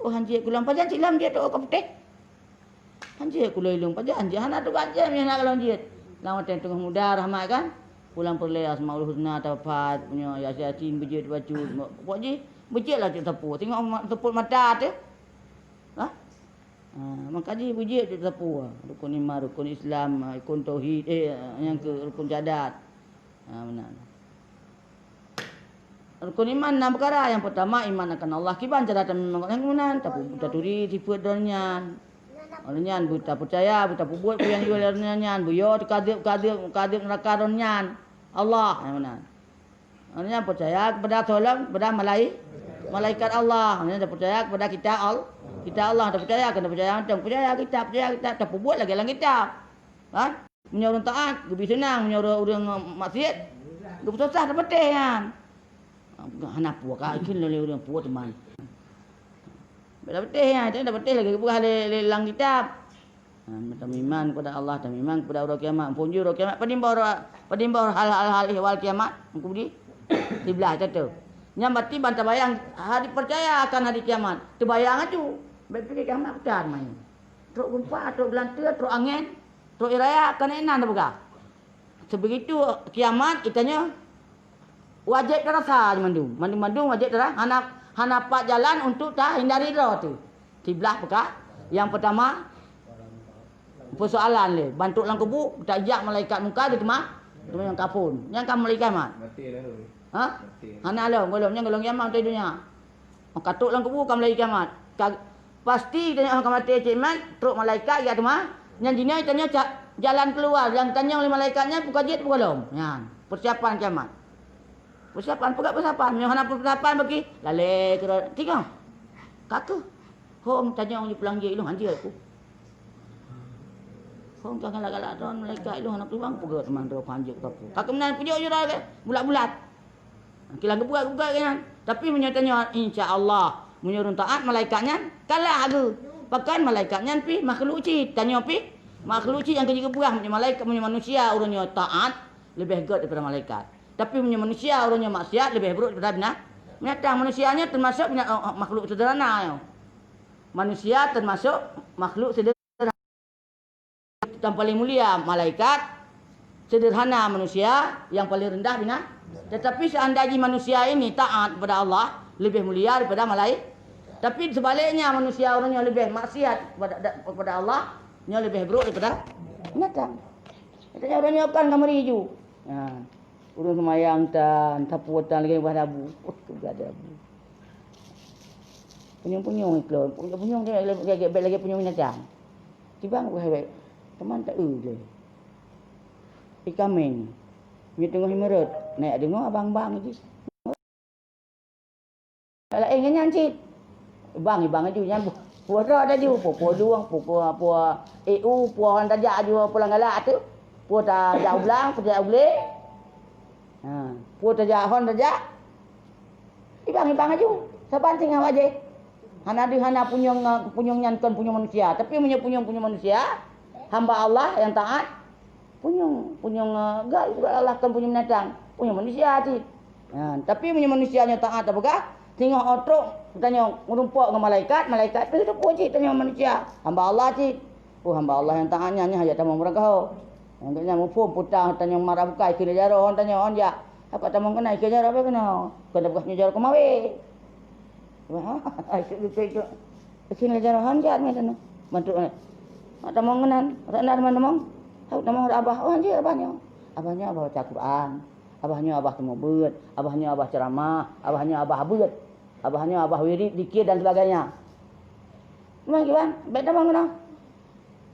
Oh, hanjeuet keu lôn, pajan cit lôn jeuet teuka putéh. Hanjeuet keu lôn ilong, pajan jeuet hana tugaih jeuet, meunan ka lôn jeuet. Lam watèe teungoh muda rahmat kan. Pulang peureulèe Asmaul Husna tapat, punya Yasin, Yasin beujeuet bacut. Pokok jih, beujeuet lah cit sapeue. Tengok ma-, seupôt mata teuh. Lah. Ha, maka jih beujeuet cit sapeue. Rukun iman, rukun Islam, rukun tauhid, eh, nyang keu rukun syahadat. Ha, meunan. Rukun iman na peukara. Nyang peurtama, iman akan Allah. Kiban cara tameuiman ngon nyang meunan? Tapu-, taturi sifeuet Droeneuh nyan. Droeneuh nyan beutapeucaya, beutapeubuet peue nyang geuyue lé Droeneuh nyan, beuyo teuka adeueb, ka adeueb, ka adeueb neuraka Droeneuh nyan. Allah, nyang meunan. Droeneuh nyan peucaya keupada soe lom, keupada malai-, malaikat Allah. Droeneuh nyan peucaya keupada kitab Al-, kitab Allah. Tapeucaya, keu tapeucaya mantong. Peucaya kitab, peucaya kitab, tapeubuet lagèe lam kitab. Kan? Meunyoe ureueng taat, geubri seunang. Meunyoe ureueng, ureueng maksiet, geupeususah, tapatéh nyan. Hana peue ka kheun lé ureuëng peue teuma. Dak patéh nyan, dak patéh lagée geupeugah lé, lé lam kitab. Ha, tameuiman kepada Allah, tameuiman kepada uroe kiamat. Phon jih uroe kiamat, padum boh, padum boh hal-hal ihwal kiamat, meukeubudi siblaih teuh. Nyan berarti ban tabayang hari percaya akan hari kiamat. Teubayang aju. Bèk pikir kiamat peugah main. Trok geumpa, trok geulanteue, trok angén, trok ie raya, kon inan tapeugah. Sibegitu kiamat, geutanyoe wajéb tarasa mandum. Mandum-mandum wajéb tarasa. Hana, hana pat jalan untuk tahindari droe teuh. Siblaih peukara. Nyang peurtama, peusoalan lé. Ban trok lam kubu, tajak malaikat Mungkar geuteumanyong, geuteumanyong kafon. Nyan ka malaikat mat. Maté dah tu. Ha? Maté. Hana lom, gohlom nyan gohlom kiamat di donya. Ka trok lam kubu ka mulai kiamat. Ka, pasti tanyoe ka maté cit mat, trok malaikat jak teuma. Nyan jinoe tanyoe ca-, jalan keuluwa nyang tanyong lé malaikat nyan peue ka jeuet peue gohlom. Nyan, persiapan kiamat. Persiapan, peugah persiapan. Meunyoe hana persiapan bagi, lalé keudroe. Tiga. Ka keuh. Hom tanyong di pulang jih ilong hanjeuet ku. Hom ka galak-galak droe malaikat ilong hana peue bang peugah teuma droe hanjeuet ka peue. Ka keuh meunan peujeuet jih droe bulat-bulat. Kilan geupeugah-peugah nyan. Tapi meunyoe tanyoe, insya Allah, meunyoe ureuëng taát malaikat nyan, kalah geuh. Pakon malaikat nyan pih makhluk cit, tanyoe pih makhluk cit nyang ka jeuet geupeugah. Meunyoe malaikat, meunyoe manusia ureuëng nyoe taát, leubeh gét daripada malaikat. Tapi meunyoe manusia ureuëng nyoe maksiat, leubeh buruk daripada bina-, binatang. Manusia nyoe teumasuk bina-, oh, oh, makhluk sederhana nyoe. Manusia teumasuk makhluk sederhana. Nyang paling mulia malaikat, sederhana manusia, nyang paling rendah bina-, tetapi seandai jih manusia ini taat kepada Allah, leubeh mulia daripada malaikat. Tapi sebaliknya, manusia ureuëng nyoe leubeh maksiat kepada, kepada Allah, nyoe leubeh buruk daripada binatang. Katanya ureuëng nyoe kan kamari ju. Ha. Ureuëng seumayang tan, sapeue tan lagée bah dabu. Oh, tu bah dabu. Punyueng-punyueng iklo, punyueng-punyueng dia lagée, lagée, lagée punyueng binatang. Tibang wéh wéh, teuma ta-eu lé. Ikameng, nyoe teungoh imeureuet, nyak deungoe abang-bang jih. Laén ngon nyan cit. Bang, ibang aju nyan, peue droe aju, peue, peue lueng, peue, peue, peue, eu, peue hon tajak aju, peue lam galak tu. Peue tajak u blang, peue tajak u glé. Ha, peue tajak hon tajak. Ibang, ibang aju. Saban singoh wajéh. Hana deuh hana punyueng, punyueng nyan kon punyueng manusia. Tapi meunyoe punyueng, punyueng manusia, hamba Allah nyang taat, punyueng, punyueng, eh, gét, gét Allah kon punyueng binatang. Punyueng manusia cit. Ha, tapi meunyoe manusia nyoe taat tapeugah, singoh trok tanyoe meurumpok ngon malaikat, malaikat pih teupeue cit tanyoe manusia. Hamba Allah cit. Oh, hamba Allah nyang taat nyan, nyan hajat tamong beurangkaho. Nyang geuhnyan muphom peue tanyong marah bukai keu jaroe hon tanyoe hon jak. Apa tamong keunan keu jaroe apa keunoe? Keunoe bukan nyoe jaroe keumawe. Wah, itu, itu, itu. Keunan jaroe hon jak nyan tanyoe. Bantuk nyan. Mak tamong keunan, rak na teman tamong. Hau tamong rak abah, oh, anjir abah nyoe. Abah nyoe abah baca Quran. Abah nyoe abah teumeubeuet, abah nyoe abah ceuramah, abah nyoe abah beuet, abah nyoe abah wirid, zikir dan sebagainya. Memang kiban, bèk tamong keunoe.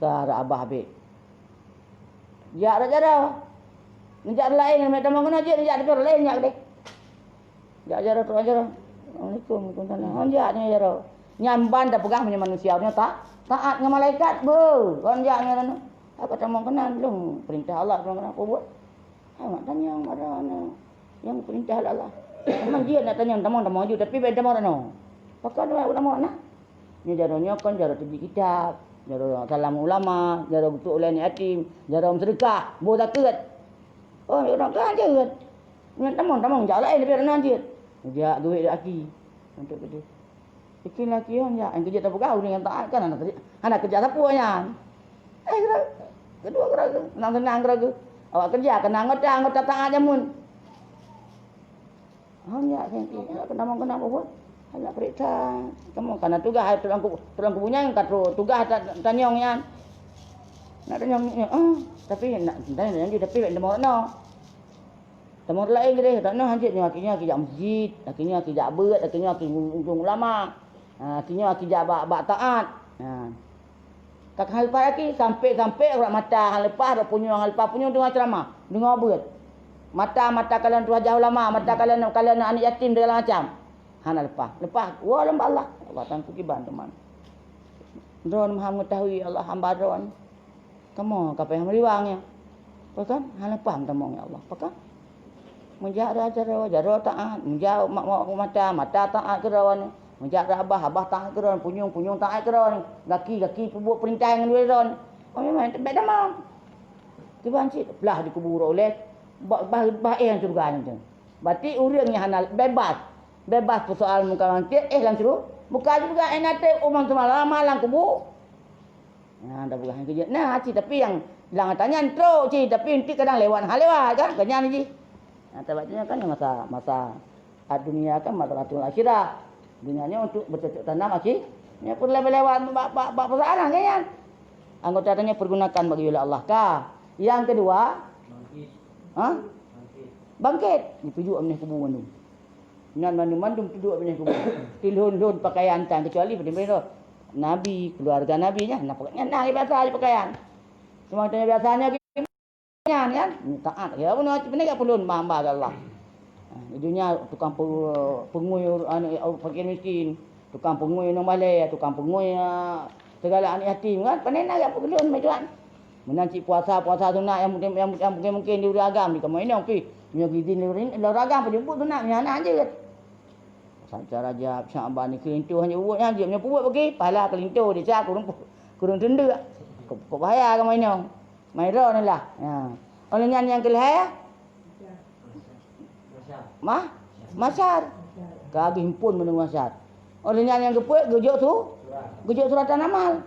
Ka rot abah bèk. Jak rot jaroe. Neujak laén, bèk tamong keunoe jeuet, neujak teupeu laén jak deh. Jak jaroe, trok jaroe. Assalamualaikum, waalaikumsalam. Hon jak nyoe jaroe. Nyan ban tapeugah meunyoe manusia nyoe ta-, taat ngon malaikat, beuh. Hon jak nyoe. Apa tamong keunan lôn peurintah Allah, tamong keunan peue buet? Hai mak tanyong pada aneuk nyang peurintah lé Allah. Memang jeuet nak tanyong tamong-tamong aju, tapi bèk tamong rot noe. Pakon tamong rot noe? Nyoe jaroe nyoe kon jaroe teubiet kitab, jaroe salam ulama, jaroe geutuek ulèe aneuk yatim, jaroe meuseudeukah, boh zakeuet. Oh, nyoe kan jeuet. Nyoe tamong-tamong jak laén, tapi rot noe jeuet. Jak geuwék aki. Untuk geude. Bikin laki nyan, nyang keujeuet tapeugah ureueng nyang taat kan hana keujeuet, hana keujeuet sapeue nyan. Eh, geura-, keudua geura-, senang-senang geura-, awak keureuja keunan anggota, anggota taat jameun. Hana nyan, nyan, nyan, keunan, keunan buet. Hana peuriksa. Kamoe kana tugaih tulang ku-, tulang kubu nyan ka tu-, tugaih ta-, tanyong nyan. Nak tanyong nyan, ah, tapi nak tanyong nyan, tapi nak tanyong nyan. Teuma ureueng laén keudeh, dak na hanjeuet nyoe, aki nyoe aki jak meuseujid, aki nyoe aki jak beuet, aki nyoe aki ujong ulama. Ha, aki nyoe aki jak bak, bak taat. Ha. Ka hana leupah aki, sampoe-sampoe urat mata hana leupah, urat punyueng hana leupah, punyueng deungoe ceuramah, deungoe beuet. Mata, mata kalon tuha jah ulama, mata kalon, kalon aneuk yatim segala macam. Hana leupah. Leupah, woe lom bak Allah. Allah tan kukiban teuma. Droeneuh Maha Meungeutahui Allah hamba Droeneuh. Kamoe ka payah meuriwang nyan. Pakon? Hana paham tamong, ya Allah. Pakon? Meujak rot jaroe, jaroe taát. Meujak ma-, ma-, mata, mata taát keu droeneuh. Meujak rot abah, abah taát keu droeneuh. Punyueng, punyueng taát keu droeneuh. Gaki, gaki peubuet peurintah nyang lôn. Oh, memang bèk damam. Kiban cit, blah dikubur ulèe, bah, bah, bah éh lam syeuruga nyan tu. Berarti ureueng nyang hana bebas, bebas peusoal Mungkar Nakir, éh lam syeuruga. Bukan syeuruga, éh na trép umat seumalam lam kubu. Nah, dah peugah keujeuet. Nah, cit, tapi nyang lam ata nyan trok cit, tapi enteuk kadang lewat, ha lewat kan, kan nyan jih. Nah, tapi nyan kan masa, masa Ad-dunya kan madrasatul akhirah. Dunia nyoe untuk bercocok tanam akhi-, nyoe peureulèe lewat bak, bak, bak perusahaan lagèe nyan. Anggota tanyoe pergunakan bagi Allah ka. Yang kedua, ha? Bangkit. Dituju amneh kubu mandum. Nyan mandum-mandum tuju amneh kubu. Tilhon-lhon pakaian tan kecuali pada Nabi, keluarga Nabi nyan. Nah, pakaian nyan nah biasa pakaian. Cuma tanya biasanya nyan kan, taat. Ya, beuna, beuna gak peulon hamba Allah. Ha, di dunia tukang pe-, pengui ur-, anu, fakir miskin, tukang pengui inong balè, tukang pengui, ah, segala aneuk yatim kan, panen na gak peulon macam. Meunan cit puasa, puasa sunat yang mungkin, yang, yang mungkin, mungkin di ureueng agam di kamoe inong pih. Nyoe gizin di ureueng, di ureueng agam pajeuet sunat, nyan na jeuet. Puasa Rajab, Syaban ni keulinto hanya uweuet nyan jeuet, nyoe peubuet bagi pahala keulinto, desya kureueng, kureueng teundeuk. Kok, kok bahaya kamoe inong. Mairo ni lah. Ha. Oleh nyan nyang keulhèe? Mah? Masyar. Ka geuhimpun meunang masyar. Oleh nyan nyang keupeuet geujok su-, geujok suratan amal.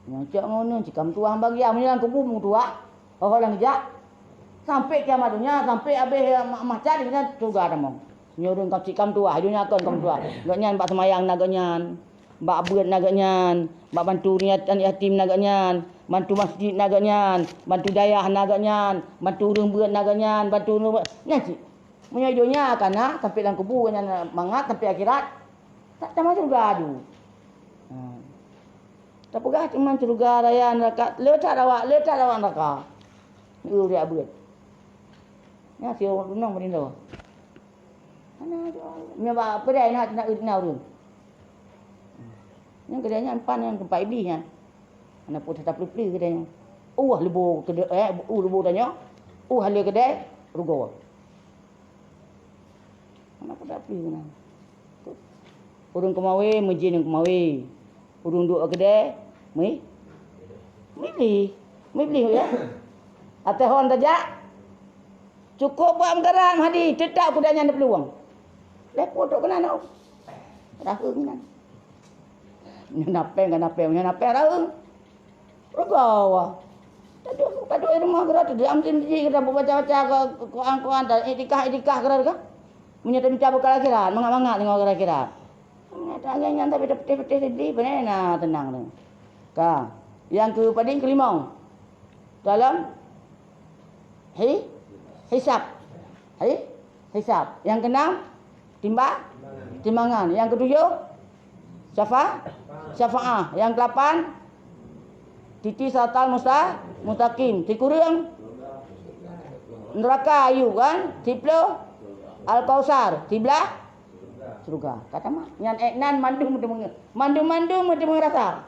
Nyang cok ngono cikam tuah bagian meunyoe lam kubu meutuah. Ho-ho lam geujak. Sampai kiamat dunia, sampai habéh ma-, masyar di syeuruga tamong. Nyoe ureueng ka cikam tuah, di dunia kon kam tuah. Gobnyan bak seumayang na gobnyan. Bak beuet na gobnyan, bak bantu ureueng yat-, yatim na gobnyan, bantu masjid na gobnyan, bantu dayah na gobnyan, bantu ureueng beuet na gobnyan, bantu ureueng beuet. Nyan cit. Meunyoe donya ka na, sampai lam kubu nyan mangat, sampai akhirat, tak tamong syeuruga aju. Ha. Tapeugah teuma syeuruga raya neuraka, le that awak, le that awak neuraka. Ureueng beuet. Nyan si ureueng tunong meurindong. Hana, nyoe bak peudai na, na, na ureueng. Nyang keudai nyan pan nyang teumpat Iblih nyan. Hana peue teupeue keudai nyan. Uh, leubo keudai, eh, uh, leubo tanyoe. Uh, hale keudai, rugoe. Hana peue teupeue keunan. Ureueng keumawe, meujin keumawe. Ureueng duek keudè, mi-, miblih. Miblih, ya. Ateueh hon tajak, cukôp bak meugaran hadi, teutap kuda nyan di peuluwang. Lhèe peuet trok keunan, oh. Raheueng nyan. Nyan napèng ka napèng, nyan napèng raheueng. Rugoe. Taduek, taduek di rumoh keudroe, teudiam sendiri, kita baca-baca ke, ke Quran-Quran, dan iktikaf, iktikaf keudroe ka. Meunyoe tamita bekal akhirat, mangat-mangat deungon bekal akhirat. Meunyoe tangieng nyan tapi teupeuteh-peuteh sendiri, beuna na teunang tu. Ka. Nyang keu padum, keulimong. Dalam hi-, hisab. Hi-, hisab. Nyang keunam, timba-, timbangan. Nyang keutujoh, syafa-, syafaah. Nyang keulapan, titi siratal musta-, mustaqim. Sikureueng, neuraka ayue kan. Siplôh, Al-Kautsar. Siblaih, syeuruga. Ka tamat. Nyan, eh, nan mandum meuteumé-, mandum-mandum meuteumé rasa.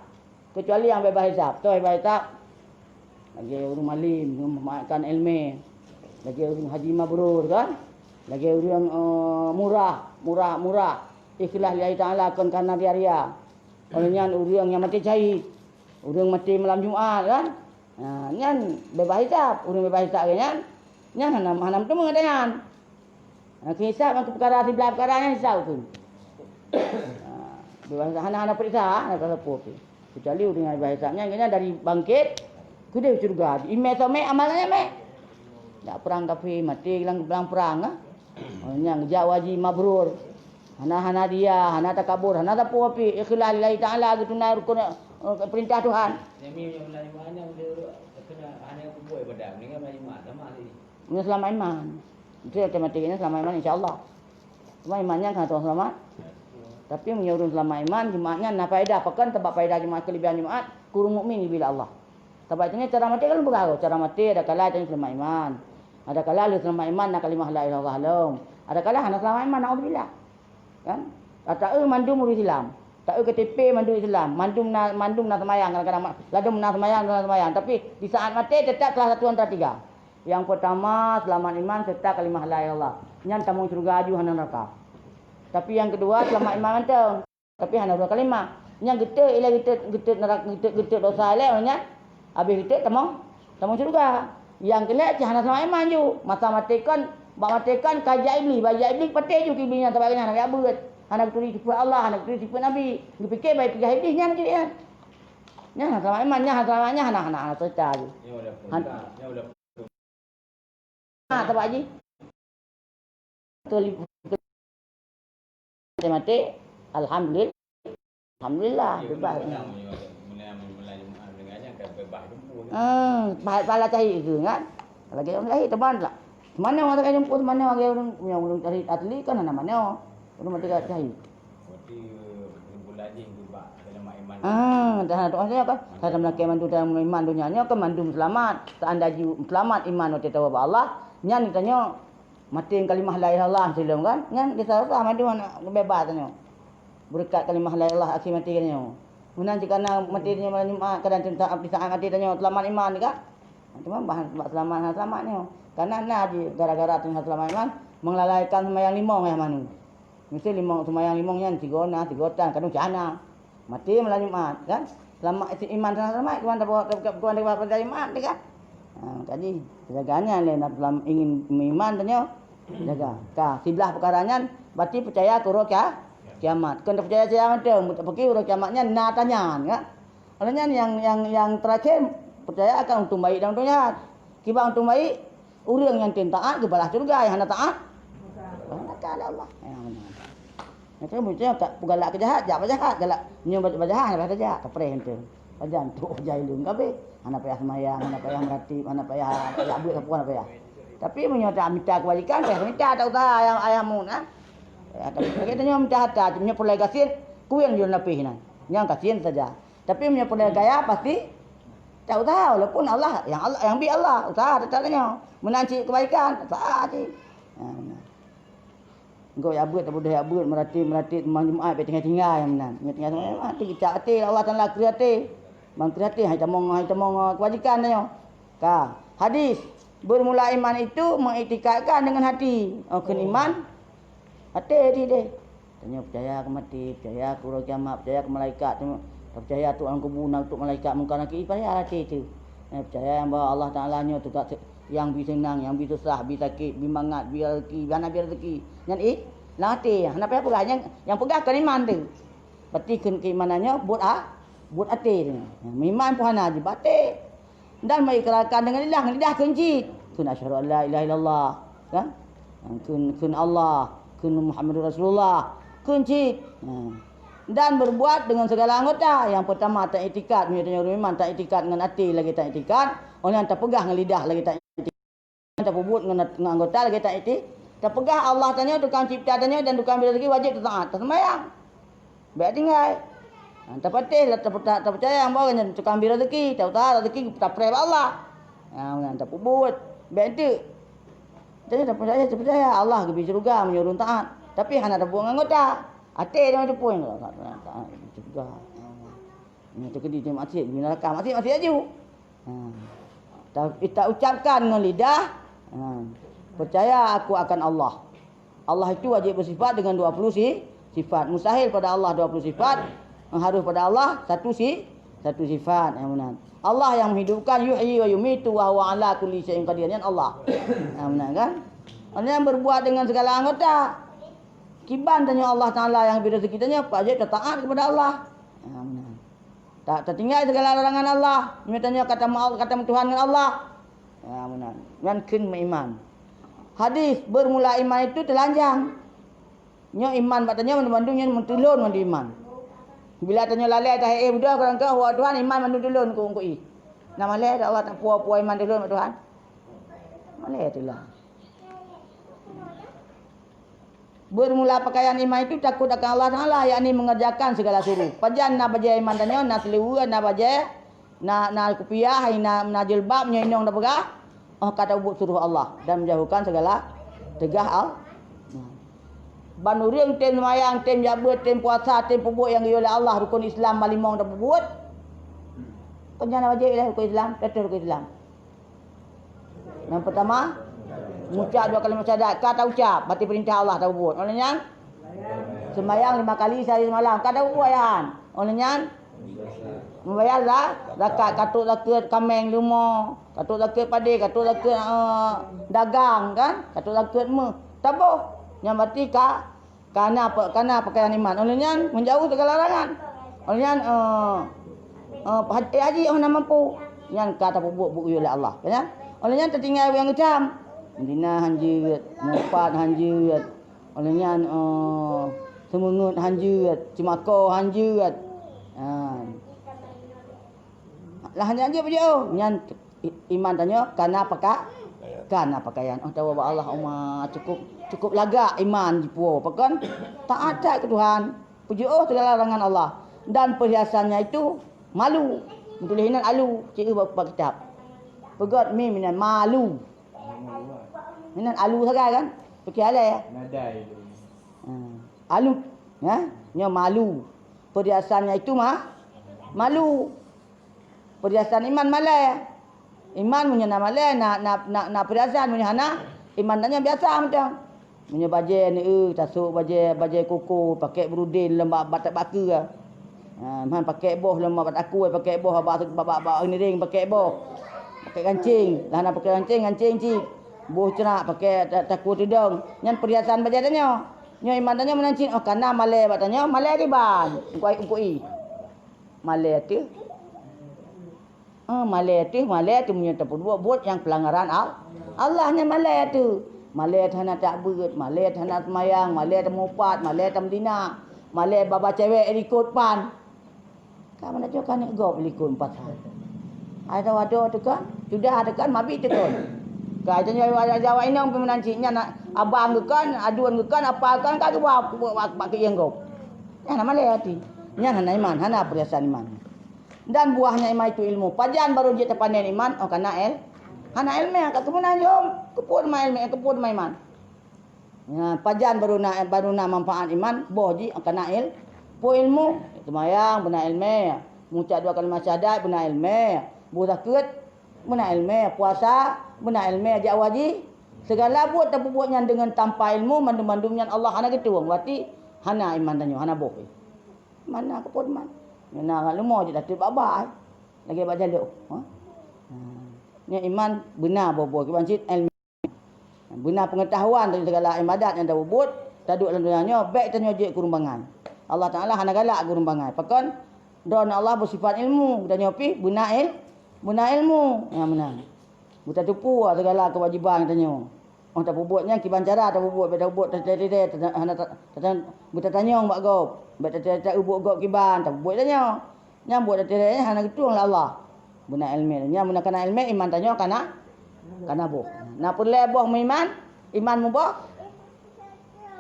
Keucuali nyang bebas hisab. Toh bebas hisab. Lagèe ureueng malém, ureueng meumanfaatkan ileumèe. Lagèe ureueng haji mabrur, kan? Lagèe ureueng, eh, murah, murah, murah. Ikhlas lillahi ta'ala, kon kareuna ria-ria. Oleh nyan ureueng nyang maté syahid. Ureueng maté malam Jumat, kan? Ha, nyan bebas hisab. Ureueng bebas hisab lagèe nyan, nyan hana, hana meuteumé ata nyan. Ha, keu hisab nyang keu peukara siblaih peukara nyan hisab keu. Ha, bebas hana, hana peuriksa, hana peuriksa sapeue pih. Kecuali ureueng nyang bebas hisab nyan, nyan dari bangkit, keudéh syeuruga. Imè somè, amal nyan mè. Jak prang kafé, maté lam, lam prang, ha. Oh, nyan jak haji mabrur. Hana, hana ria, hana takabur, hana sapeue pih. Ikhlas lillahi ta'ala, geutunai rukun, eh, peurintah Tuhan. Nyang mi nyang meulayu hana, hana kubu ibadah, mendingan meulayu mah, sama sih. Meunyoe seulamat iman. Itu otomatik nyan seulamat iman, insya Allah. Cuma iman nyan ka teuma seulamat. Tapi meunyoe ureueng seulamat iman, Jumat nyan na faedah. Pakon? Sabab faedah Jumat, keulebihan Jumat, keu ureueng mukmin geubri lé Allah. Sabab itu nyan cara maté kan peugah, cara maté ada kala tanyoe seulamat iman. Ada kala lheueh seulamat iman na kalimah la ilaha illallah lom. Ada kala hana seulamat iman, naudzubillah. Kan? Ata eu mandum ureueng Islam. Ta eu K T P mandum Islam. Mandum na, mandum na seumayang kadang-kadang ma-, ladôm na seumayang, na seumayang. Tapi di saat maté tetap salah satu antara tiga. Nyang peutama, seulamat iman seureuta kalimah la ilaha illallah. Nyan tamong syeuruga aju hana neuraka. Tapi nyang keudua, seulamat iman mantong. Tapi hana dua kalimah. Nyang geuteuk, ilée geuteuk, geuteuk neuraka, geuteuk, geuteuk dosa ilée nyan. Habéh geuteuk tamong, tamong syeuruga. Nyang keulhée cit hana seulamat iman ju. Masa maté kon, bak maté kon ka jak Iblih, bak jak Iblih patéh ju keu Iblih nyan, sabab nyan hana geujak beuet. Hana geuturi sifeuet Allah, hana geuturi sifeuet Nabi. Geupike bak peugah Iblih nyan cit nyan. Nyan hana seulamat iman, nyan hana seulamat, nyan hana, hana, hana seureuta ju. Han- Ha, sabab jih. Betul. Maté-maté, alhamdulillah. Alhamdulillah, bebas. Hmm, pahala cahit itu kan. Lagi orang lahir teman lah. Mana orang tak jumpa, mana orang, orang cari asli kan, mana, mana. Ureuëng mati ka cahit. Berarti, eh, kesimpulan jih bak dalam iman. Ah, dah tu maksudnya kan. Dah meulakée mandum dalam iman dunia nyoe kan mandum seulamat. Seandai jih seulamat iman watée tawoe bak Allah, nyan tanyoe maté kalimah la ilaha illallah sebelum kan. Nyan disah mandum aneuk beubaih tanyoe. Beureukat kalimah la ilaha illallah akhé maté tanyoe. Meunan jika na maté tanyoe malam Jumat, kadang teuntang di saat maté tanyoe seulamat iman kan. Teuma bah bak seulamat hana seulamat nyoe. Kana na jih gara-gara teuh hana seulamat iman, meulalaikan seumayang limong yah manu. Meusti limong seumayang limong nyan sigoe na, sigoe tan, kadang cit hana. Maté malam Jumat kan. Seulamat iman hana seulamat, kuman dapat kuman dapat pada Jumat kan. Ha, jadi jaga nyan lé nak ingin meuiman tanyoe. Jaga. Ka siblah peukara nyan berarti peucaya keu uroe kia-, kiamat. Kon peucaya siang tu, meuteupeuki uroe kiamat nyan na tanyan kan. Oleh nyan nyang, nyang, nyang terakhir, peucaya akan untông baik dan untông jahat. Kiban untông baik, ureuëng nyang tem taát geubalah syeuruga, nyang hana taát, neraka lé Allah. Nyang hana. Nyang keuneuk peucaya tak peugalak keu jahat, jak bak jahat, galak nyoe bak jahat, hana payah tajak, kapreh enteuk. Pajan tu jai lôn kabeh. Hana payah seumayang, hana payah meuratib, hana payah jak buet sapeue, hana payah. Tapi meunyoe tak mita keubajikan, payah mita tak usah ayah, ayah mun, ha? Ya, tapi kita nyoe mita harta, nyoe pulai gasien, kueng jeuet lapih nyan. Nyang gasien saja. Tapi meunyoe peureulée gaya pasti tak usah, walaupun Allah, nyang Allah, nyang bi Allah, usaha teutap tanyoe. Meunan cit keubaikan, usaha cit. Ha, meunan. Engkau ya beuet, tak boleh ya beuet, meuratéb, meuratéb, malam Jumat, bèk tinggai-tinggai, meunan. Ingat-ingat, mati keucak até, Allah Taala kreueh até. Bang kreueh até, hai tamong, hai tamong, eh, kebajikan tanyoe. Ka, hadis, bermula iman itu mengiktikadkan dengan hati. Oh, kheun iman, até jih deh. Tanyoe peucaya keu maté, peucaya keu uroe kiamat, peucaya keu malaikat, tanyoe peucaya trok lam kubu na trok malaikat Mungkar Nakir, peucaya até teuh. Eh, peucaya bahwa Allah Taala nyoe teuka se-, nyang bi seunang, nyang bi susah, bi sakét, bi mangat, bi raseuki, bi hana bi raseuki. Nyan éh, lam até, hana payah peugah, nyang, nyang peugah kon iman teuh. Berarti keu keimanan nyoe buet a-, buet até teuh. Meuiman pih hana jih, bak até. Dan meuikrarkan deungon lidah, ngon lidah kheun cit. Kheun asyhadu an la ilaha illallah, kan? Kheun, kheun Allah, kheun Muhammadur Rasulullah, kheun cit. Ha. Dan berbuat dengan segala anggota. Yang pertama, taiktikad. Meunyoe tanyoe ureuëng iman, taiktikad ngon até lagée taiktikad. Oh nyan tapeugah ngon lidah lagée taiktikad. Tapeubuet ngon, ngon anggota lagée taikti-, tapeugah Allah tanyoe tukang cipta tanyoe dan tukang bri raseuki, wajéb taat, taseumayang. Bèk tinggai. Ha, tapatéh, ta-, ta-, tapeucaya bahwa nyan tukang bri raseuki, ta-, ta-, raseuki tapreh bak Allah. Ha, nyan tapeubuet. Bèk enteuk. Jadi tapeucaya, tapeucaya Allah geubri syeuruga meunyoe ureuëng taat. Tapi hana tabuet ngon anggota. Até jangan teupeue. Taat, syeuruga. Nyan teukeudi maksiat, di neraka maksiat, maksiat laju. Ha. Ta-, ta ucapkan ngon lidah, ha, "Percaya aku akan Allah." Allah itu wajib bersifat dengan dua puluh si-, sifat. Mustahil pada Allah dua puluh sifat, harus pada Allah satu si-, satu sifat. Nyang meunan. Allah yang menghidupkan, yuhyi wa yumitu wa huwa ala kulli syai'in qadir. Nyan Allah. Nyang meunan kan? Allah yang berbuat dengan segala anggota. Kiban tanyoe Allah Taala nyang bri rezeki tanyoe, wajib taat kepada Allah. Nyang meunan. Ta-, tatinggai segala larangan Allah. Meunyoe tanyoe ka tameu-, ka tameutuhan ngon Allah. Ya, meunan. Nyan kheun meuiman. Hadis, bermula iman itu telanjang. Nyoe iman bak tanyoe mandum-mandum nyan meuteulon ngon iman. Bila tanyoe lalée tahe-, eh, beudôh kurang keu, "Wah, Tuhan, iman mandum teulon keu, keu i." Nah, malée Allah tak puwoe-puwoe iman teulon bak Tuhan. Malée teulon. Bermula pakaian iman itu takut akan Allah Taala, yakni mengerjakan segala suruh. Pajan na bajée iman tanyoe, na seuleue, na bajée, na, na kupiah, na, na jilbab, nyoe inong tapeugah, oh, ka tabuet suruh Allah dan menjauhkan segala teugah Allah. Ban ureuëng tem seumayang, tem jak beuet, tem puasa, tem peubuet nyang geuyue lé Allah, rukun Islam ban limong tapeubuet. Kon nyan wajéb lé rukun Islam, teuh rukun Islam. Nyang peutama, mucap dua kalimat syahadat, ka taucap, berarti peurintah Allah tapubuet. Óh lheueh nyan, seumbahyang lima kali sehari semalam, ka tapubuet nyan. Óh lheueh nyan, membayar za-, zakat, ka trok zakeuet kaméng leumo, ka trok zakeuet padé, ka trok zakeuet, eh, dagang kan, ka trok zakeuet méuh. Taboh. Nyan berarti ka Kana pe-, kana peukayan iman. Óh lheueh nyan meujauh segala larangan. Óh lheueh nyan, eh, eh, haj-, eh, haji hana mampu. Nyan ka tapubuet beu-, beu-, lé Allah. Kan? Óh lheueh nyan tatinggai nyang geutam. Medina hanjeuet, mupat hanjeuet. Óh lheueh nyan, eh, seumeungeut hanjeuet, ceumako hanjeuet. Ha. Lah hanjeuet-hanjeuet peujeuet, oh, nyan I-, iman tanyoe kana paka-, kana peukayan. Oh, tawoe bak Allah, uma, cukup, cukup lagak iman jipuwoe. Pakon? Taat that keu Tuhan. Peujeuet segala larangan Allah. Dan perhiasannya itu malu. Meutuléh inan alu, ci bak, bak kitab. Peugét mim inan malu. Inan alu sagai kan? Pike alai. Nadai tu. Hmm. Alu, ya? Nyoe malu. Perhiasannya itu ma-, malu. Perhiasan iman malée. Iman meunyoe na malée, na, na, na, na perhiasan, meunyoe hana, iman tanyoe biasa mantong. Meunyoe bajée, neu, tasok bajée, bajée koko, pakèk brudin lom bak, bak, bak keue. Ha, man pakèk boh lom bak takue, pakèk boh bak, bak, bak, bak ngiring, pakèk boh. Pakèk gancing, lah na pakèk gancing, gancing cit. Boh ceurak, pakèk ta-, takue tudong. Nyan perhiasan bajée tanyoe. Nyoe iman tanyoe meunan cit, oh, kana malée bak tanyoe, malée kiban. Ukui, ukui. Malée teuh. Ah, malée teuh, malée teuh meunyoe tapeubuet buet nyang peulanggaran Al-, Allah nyan malée teuh. Malée teuh hana tabeuet, malée teuh hana seumayang, malée teuh mupat, malée teuh meudina, malée baba cewek likot pan. Ka mana cok aneuk gob likot empat hari. Ada wadoe teuh kan, sudah teuh kan, mabi teuh kan. Ka itu nyoe ada Jawa inong pih meunan cit nyan, abang geuh kan, aduen geuh kan, apa kan, ka geuba bak, bak, bak keuieng gob. Nyan hana malée até. Nyan hana iman, hana perhiasan iman. Dan buahnya iman itu ilmu. Pajan baru jeuet tapanen iman, oh, kana el-, hana ilmu, ka keupeue na jom, keupeue teuma ilmu, keupeue teuma iman. Ya, pajan baru na, baru na manfaat iman, boh jih, oh, kana el-, peue ilmu, seumayang, beuna ilmu, mucak dua kalimat syahadat, beuna ilmu, boh zakeuet, beuna ilmu, puasa, beuna ilmu, jak haji, segala buet tapeubuet nyan deungon tanpa ilmu, mandum-mandum nyan Allah hana geutueng, berarti hana iman tanyoe, hana boh. Mana keupeue man? Nyang na leumo jih tateuk bak-bak, eh. Lagèe bak jalok. Ha? Ha. Nyan iman beuna boh-boh kiban cit ilmu. Beuna peungeutahuan dari segala ibadat nyang tapubuet, taduek lam donya nyoe, bèk tanyoe jeuet keu ureueng bangai. Allah Taala hana galak keu ureueng bangai. Pakon? Droeneuh Allah beusifat ilmu, geutanyoe pih beuna il-, beuna ilmu. Nyang meunan. Beutatupeue segala keuwajéban geutanyoe. Oh, tapubuet nyan kiban cara tapubuet, bèk tapubuet teutai-teutai, hana ta-, ta-, beutatanyong bak gob, bèk teutai-teutai ubuet gob kiban, tapubuet tanyoe. Nyang buet teutai-teutai nyan hana geutueng lé Allah. Beuna ilmu, nyan beuna kana ilmu, iman tanyoe kana, kana boh. Na peureulèe boh meuiman, iman muboh?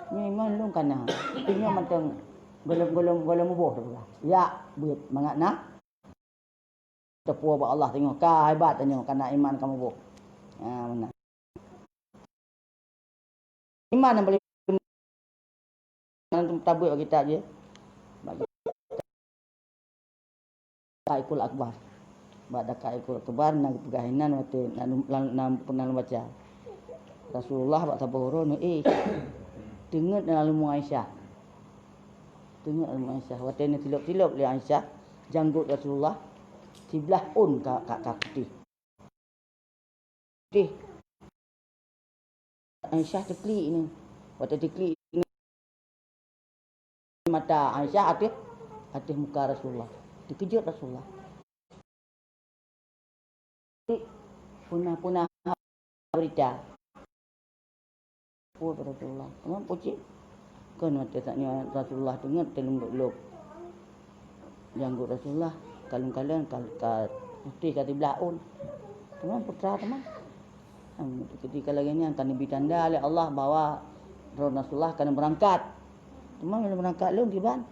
Meuiman lôn kana. Tapi nyoe mantong gohlom-gohlom, gohlom muboh tapeugah. Ya, beuet mangat na. Teupeue bak Allah teungoh ka hebat tanyoe, kana iman ka muboh. Ha, meunan. Iman nyang paling tabeut bak kitab jih. Bak Daqaiqul Akbar. Bak Daqaiqul Akbar na geupeugah inan watèe na, na, na, na pernah lôn baca. Rasulullah bak saboh uroe neuéh. Teungeut na leumo Aisyah. Teungeut leumo Aisyah. Watèe neutilop-tilop lé Aisyah, janggot Rasulullah siblah ôn ka, ka, ka putéh. Putéh. Aisyah teuklik ni. Watèe teuklik ni, mata Aisyah ateueh, ateueh muka Rasulullah. Teukeujot Rasulullah. Punah-punah berita. Peue kheun Rasulullah? Teuma pucéh. Kon watèe saat nyoe Rasulullah teungeut teuleumbot lôb. Janggot Rasulullah kalon-kalon ka, ka putéh ka siblah ôn. Teuma putra teuma. Ketika lagèe nyan ka neubi tanda lé Allah bahwa droen Rasulullah ka neubeurangkat. Teuma lôn beurangkat lôn kiban?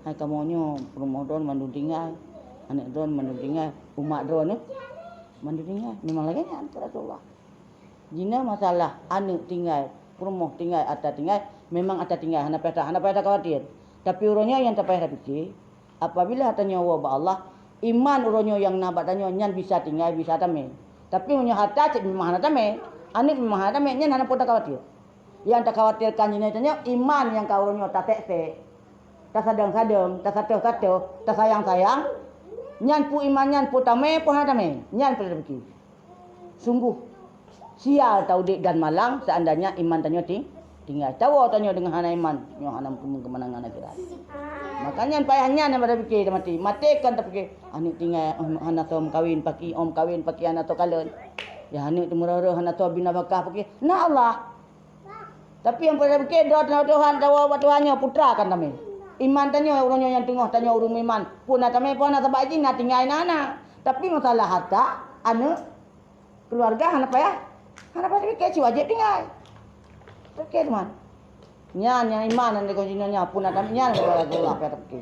Hai kamoe nyoe, peurumoh droen mandum tinggai, aneuk droen mandum tinggai, umat droen nyoe mandum tinggai. Memang lagèe nyan kheun Rasulullah. Jinoe masalah aneuk tinggai, peurumoh tinggai, ata tinggai, memang ata tinggai, hana payah ta-, hana payah takhawatir. Tapi uroe nyoe nyang tapayah tapiké, apabila tanyoe woe bak Allah, iman uroe nyoe nyang na bak tanyoe nyan bisa tinggai, bisa tamè. Tapi meunyoe hareuta cit memang hana tamè, aneuk memang hana tamè, nyan hana peue takhawatir. Nyang takhawatirkan jinoe tanyoe iman nyang ka uroe nyoe tasek-sek, tasadang-sadang, tasatôh-satôh, tasayang-sayang. Nyan peue iman nyan, peue tamè, peue hana tamè, nyan peue tapike. Sungguh sia taudép dan malang seandainya iman tanyoe ti-, tinggai. Tawoe tanyoe deungon hana iman, nyoe hana meukeumeueng keumanangan akhirat. Makanya payah nyan nyang pada pike tamati. Maté kon tapike, aneuk tinggai, oh, hana soe meukawen paki, oh, meukawen paki hana soe kalon. Ya, aneuk teumeureuh-reuh hana soe bina bakah paki. Na Allah. Tapi nyang pada pike, droe tanyoe Tuhan, tawoe bak Tuhan nyoe, putra kan tamè. Iman tanyoe, uroe nyoe nyang teungoh tanyoe ureueng meuiman. Peue na tamè, peue hana, sabab jih na tinggai na hana. Tapi masalah hareuta, aneuk, keuluwarga hana payah, hana payah tapike, si wajéb tinggai. Oke, teman. Nyan nyang iman nyang dikon jinoe nyan, pun ada nyan, Allah payah tapike.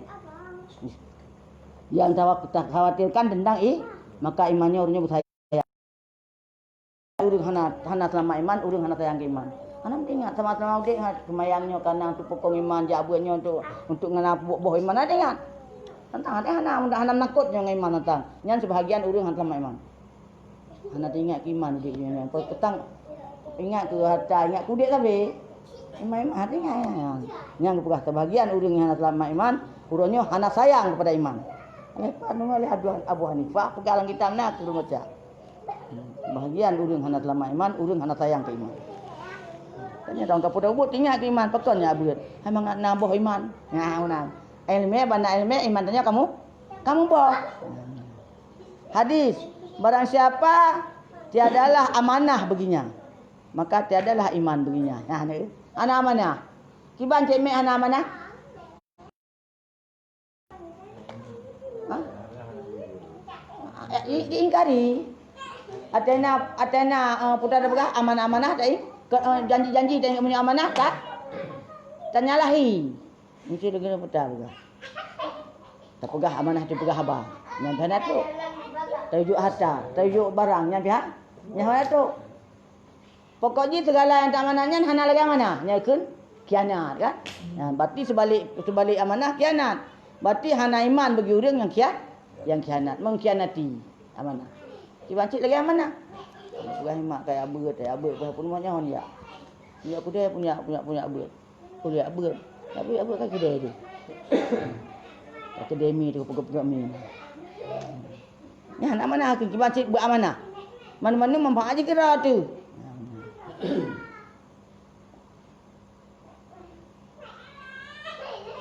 Nyang tawa-, takhawatirkan tentang i-, maka iman nyoe ureueng nyoe beusayang. Ureueng hana, hana seulamat iman, ureueng hana sayang keu iman. Hana meuingat sama-sama udép, ha, seumayang nyoe kana untuk peukong iman, jak beuet nyoe untuk, untuk ngena boh-boh iman, hana ingat. Tantang hana, hana, hana meunakot nyoe ngon iman tantang. Nyan seubahagian ureueng hana seulamat iman. Hana teuingat keu iman di dunia nyoe. Peue teutang ingat keu hareuta, ingat keu udép sabe. Iman, iman hana teuingat. Nyang geupeugah teubahagian ureueng nyang hana seulamat iman, uroe nyoe hana sayang keupada iman. Oleh Pak Nunga lé Abu, Abu Hanifah, peugah lam kitab na keu baca. Bahagian ureueng hana seulamat iman, ureueng hana sayang keu iman. Tanya dong, ka peue buet ingat keu iman, pakon nyak beuet. Hai mangat na boh iman. Nah, meunan. Ileumèe, banda ileumèe, iman tanyoe kamu, kamu boh. Hadis, barang siapa tiadalah amanah baginya, maka tiadalah iman baginya. Nah, ni, hana amanah. Kiban cék mèk hana amanah? Ha? Eh, di, diingkari. Atena, atena, eh, putra teupeugah amanah-amanah tadi. Ke, eh, janji-janji tadi punya amanah, tak? Tanyalahi. Mesti lagi putra peugah. Tapeugah amanah, tapeugah haba. Nyan hana tu. Tajok harta, tajok barang, nyan pihak. Nyan hana tu. Pokok jih segala nyang tak amanah nyan hana lagèe amanah, nyan kheun khianat kan? Nah, berarti sebalik, sebalik amanah khianat. Berarti hana iman bagi ureueng nyang khian-, nyang khianat, mengkhianati amanah. Kiban cit lagèe amanah. Peugah iman kaya beuet, kaya beuet, peugah pun nyoe ya. Ya kudai punya, punya, punya beuet. Kuliah beuet. Tapi beuet ka keudè tu. Ka keudè mi tu, peugöt-peugöt mi. Nyan amanah keu kiban cit beuamanah. Mandum-mandum manfaat jih keudroe tu.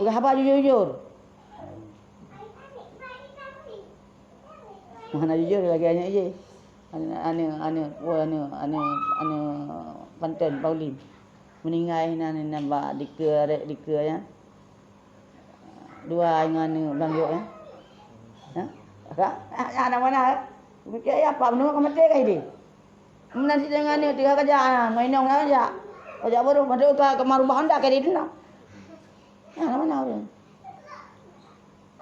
Peugah haba jujur-jujur. Meuhana jujur lagèe aneuk jih. Aneuk, aneuk, aneuk, oh, aneuk, aneuk, aneuk Panton, Pauline. Meuninggai nan, nan bak dikeue, arek dikeue nyan. Dua ngon aneuk Blang Yok nyan. Ha? Ka? Aneuk mana? Mikir ya, apa menurut kau mati kah ini? Meunan si dengan ni, tiga kerja, ah, ngon inong na kerja. Kerja baru, masuk ke kamar rumah anda, kayak di dalam. Nah, mana orang?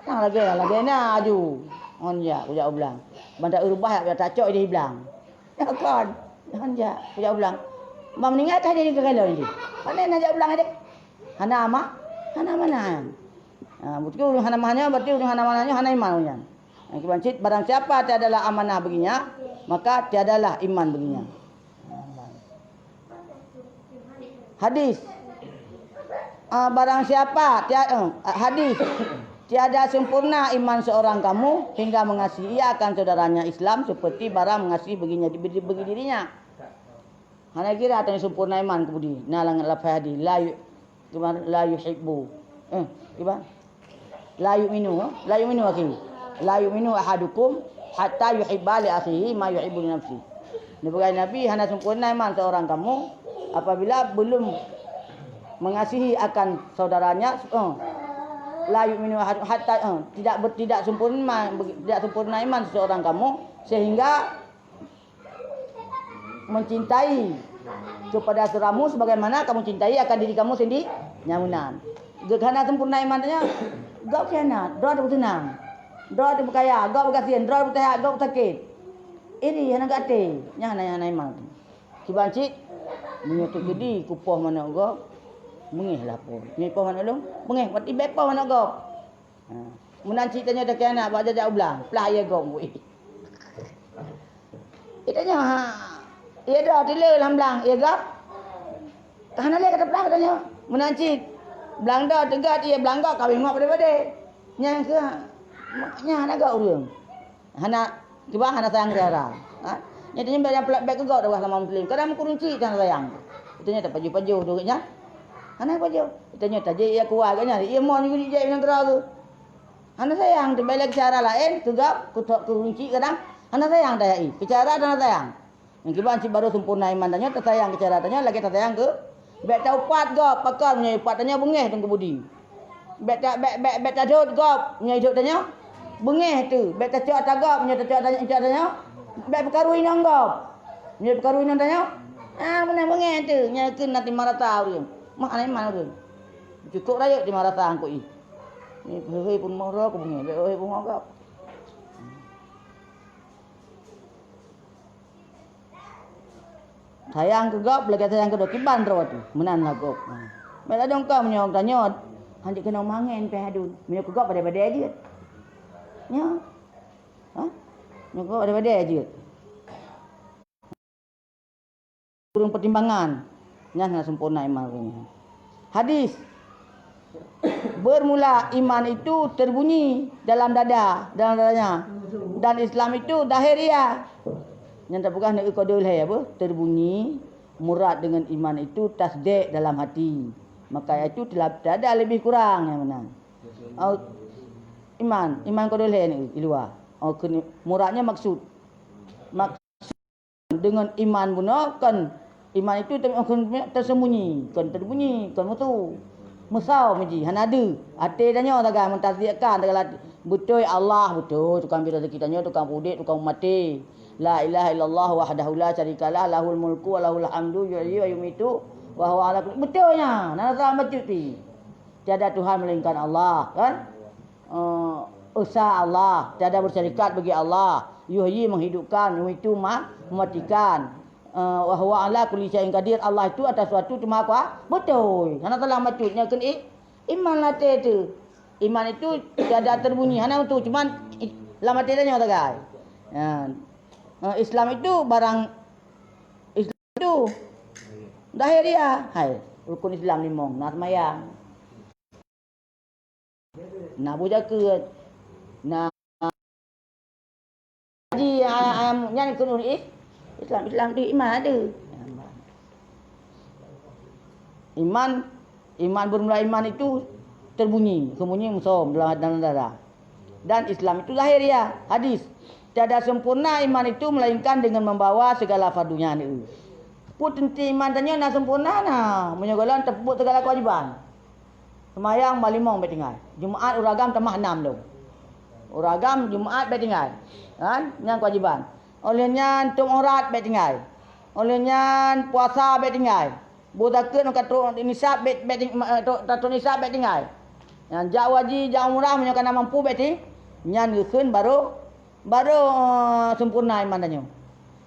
Nah, lagi, lagi na aju. On ya, kujak u blang. Banda urubah ya, tacok di blang. Ya kan? On ya, kujak u blang. Bang meninggal kah dia ke kalau ni? Mana nak jak u blang deh? Hana mah, hana mana. Ha, betul hana mahnya, berarti hana mananya, hana iman nyan. Yang kiban cit, barang siapa tiadalah amanah baginya, maka tiadalah iman baginya. Hadis. Ah, barang siapa, tia-, eh, hadis. Tiada sempurna iman seorang kamu hingga mengasihi ia akan saudaranya Islam seperti barang mengasihi baginya, bagi dirinya. Hana kira tanyoe sempurna iman keu budi. Na lam lafai hadis, la yu-, kiban, la yuhibbu. Eh, kiban? La yu'minu, la yu'minu akhi. La yu'minu ahadukum hatta yuhibba li akhihi ma yuhibbu li nafsi. Neupeugah Nabi, hana sempurna iman seorang kamu apabila belum mengasihi akan saudaranya, eh, la yu'minu ahad-, hatta, eh, tidak ber-, tidak sempurna, tidak sempurna iman seseorang kamu sehingga mencintai kepada saudaramu sebagaimana kamu cintai akan diri kamu sendiri. Nyan meunan. Geuhana sempurna iman tanyoe, gob khianat, droe teupeuseunang. Droe teupeukaya, gob gasien, droe teupeusehat, gob sakét. Iri, hana geuaté, nyan hana, hana iman. Kiban cit, meunyoe teukeudi kupoh manok gob, beungéh lah poh. Nyoe poh manok lôn, beungéh, berarti bèk poh manok gob. Ha. Meunan cit tanyoe takhianat bak jak-jak u blang, plah ie gob wéh. Geutanyoe, ha, ie do teuh le lam blang, ie gob. Ka hana lé ka teuprah geutanyoe. Meunan cit, blang do teuh göt, ie blang gob ka abéh ngok padé-padé. Nyang keu, nyan hana gob ureuëng. Hana, kiban hana sayang syedara. Ha? Nyan tanyoe bèk nyang peulak bèk keu gob dah sama muslim. Kadang meukureueng cit hana sayang. Geutanyoe tapajoh-pajoh dua nyan. Hana pajoh. Geutanyoe tajak ie kuah geuh nyan, ie mon jijak nanggroe geuh. Hana sayang, teubèe lé keu cara laén, keu gob, keu thok, keu runcik kadang. Hana sayang tajak ie, keu cara hana sayang. Nyang kiban cit barô sempurna iman tanyoe, tasayang keu cara tanyoe, lagèe tasayang keu, bèk taupat gob, pakon meunyoe upat tanyoe beungéh Teungku Budi. Bèk ta-, bèk, bèk, bèk tadhôt gob, meunyoe idhôt tanyoe beungéh teuh. Bèk tacok ata gob, meunyoe tacok ata, ata tanyoe, bèk peukaru inong gob. Meunyoe peukaru inong tanyoe, ah, meunan beungéh teuh, nyan keuh na timang rata ureueng. Mak hana iman ureueng. Cukôp rayeuk timang rata angkôt ih. Ni, heuheueh peurumoh droe keu beungéh, bèk heuheueh peurumoh gob. Sayang keu gob lagèe sayang keu droe, kiban droe teuh, meunan lah gob. Bèk ladôm ka meunyoe tanyoe, hanjeuet keunong mangén pih aduen. Meunyoe keu gob padé-padé jeuet. Nyoe. Ha? Meunyoe keu gob padé-padé jeuet. Ureueng peutimbangan, nyan hana sempurna iman ureueng nyan. Hadis, bermula iman itu terbunyi dalam dada, dalam dadanya, dan Islam itu zahiriah. Nyan tapeugah na eu kodol hai apa? Terbunyi, murad dengan iman itu tasdek dalam hati. Maka itu telah tiada lebih kurang nyang meunan. Au, iman, iman kodol hai na eu di luwa. Au, keu-, muradnya maksud. Mak- Deungon iman bunoe kon, iman itu te-, kon teusembunyi, kon teusembunyi, kon meusu. Meusaboh meuji, hana deuh. Até tanyoe sagai meutasdikkan sagala beutôi Allah, beutôi tukang bri rezeki tanyoe, tukang udép, tukang maté. La ilaha illallah wahdahu la syarikalah, lahul mulku wa lahul hamdu, yuhyi wa yumitu, wa huwa ala kulli, beutôi nyan, hana salah bacut pih. Tiada Tuhan melainkan Allah, kan? Eh, Esa Allah, tiada bersyarikat bagi Allah. Yuhyi, menghidupkan, yumitu, ma-, mematikan. Eh, wa huwa ala kulli syai'in qadir, Allah itu atas sesuatu cuma kuasa. Beutôi. Hana salah bacut. Nyan keuh i-, iman lam até teuh. Iman itu tiada terbunyi, hana beutôi, cuman i-, lam até tanyoe sagai. Ya. Eh, Islam itu barang Islam itu zahiriah. Hai, rukun Islam limong, na seumayang. Na boh zakeuet, na haji, a, a, nyan keuneuk is-, Islam, Islam tu iman ada. Iman, iman bermula iman itu terbunyi, sembunyi musom dalam, dalam dada. Dan Islam itu zahiriah. Hadis, tiada sempurna iman itu melainkan dengan membawa segala fardunya. Peue teunti iman tanyoe na sempurna na, meunyoe gohlom tapeubuet segala kewajiban. Seumayang ban limong bèk tinggai. Jumaat ureueng agam tamah nam lom. Ureueng agam Jumaat bèk tinggai. Kan? Nyan kewajiban. Óh lheueh nyan tôb aurat bèk tinggai. Óh lheueh nyan puasa bèk tinggai. Boh zakeuet nyang ka trok nisab bèk, bèk ting-, eh, trok, trok nisab bèk tinggai. Nyan jak haji, jak umrah meunyoe ka na mampu bèk ting-, nyan geukheun barô Barô, eh, sempurna iman tanyoe.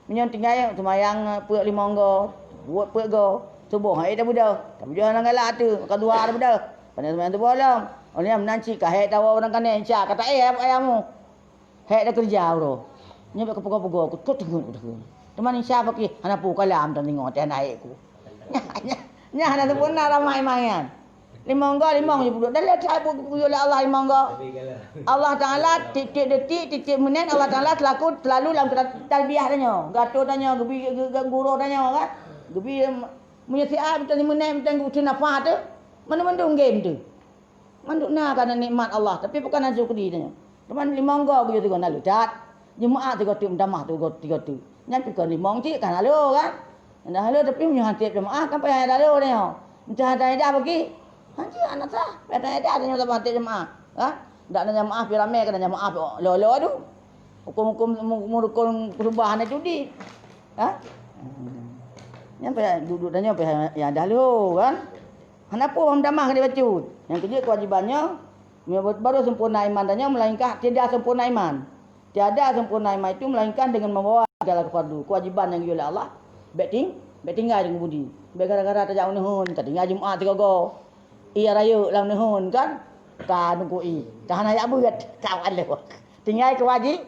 Meunyoe tinggai seumayang, eh, peuet limong goe, buet peuet goe, suboh han ék tabeudôh. Tabeudôh lam galak teuh, ka duha tabeudôh. Pane seumayang suboh lom. Oh, nyan meunan cit ka hék tawoe ureueng kanèe, insya ka taéh ayam, ayam mu. Hék takeureuja uroe. Nyoe bèk kupeugoe-peugoe, ku, ku teungeut, ku teungeut. Teuma insya pakri, hana peue kalam tadeungoe, teuh hana ék ku. Nyan, nyan, nyan hana sempurna ramai iman nyan. Limong goe, limong jipeuduek. Dan lé that bu-, buyue lé Allah limong goe. Allah Taala tiep-tiep detik, tiep-tiep menit Allah Taala selaku selalu lam ta-, talbiah tanyoe. Gato tanyoe, geubi ge-, ge-, gurôh tanyoe kan. Geubi, em, meunyoe siat mantong simeunit mantong geubi nafah teuh. Mandum-mandum game teuh. Mandum na ka na nikmat Allah, tapi bukan na syukuri tanyoe. Teuma limong goe buyue sigoe na le that. Jeumaat sigoe teuk, meutamah sigoe, sigoe teuk. Nyan pih kon limong cit ka na le kan. Nyang dah halo, tapi meunyoe han tiep jeumaah, kan payah dah halo nyoe. Entah ada edah bagi. Hanjeuet aneuk sah. Payah tanya dah nyoe saban tiep jeumaah. Ha? Dak na jeumaah pi ramé, keu na jeumaah pi lo-lo tu. Huköm-huköm mu-, mu-, rukon keuseubahan itu di. Ha? Nyan payah duek-duek tanyoe payah nyang dah halo, kan? Hana peue meutamah ka dibacut. Nyang keujeuet keuwajiban nyoe, meunyoe barô sempurna iman tanyoe, melainkan tidak sempurna iman. Tiada sempurna iman itu melainkan dengan membawa segala fardu, kewajiban nyang geuyue lé Allah. Bèk ting-, bèk tinggai deungon budi. Bèk gara-gara tajak u neuheun, ka tinggai Jumaat sigoe-goe. Ie rayeuk lam neuheun kan? Ka nunggu ie. Ka hana jak beuet. Ka waleuh. Tinggai keuwaji-,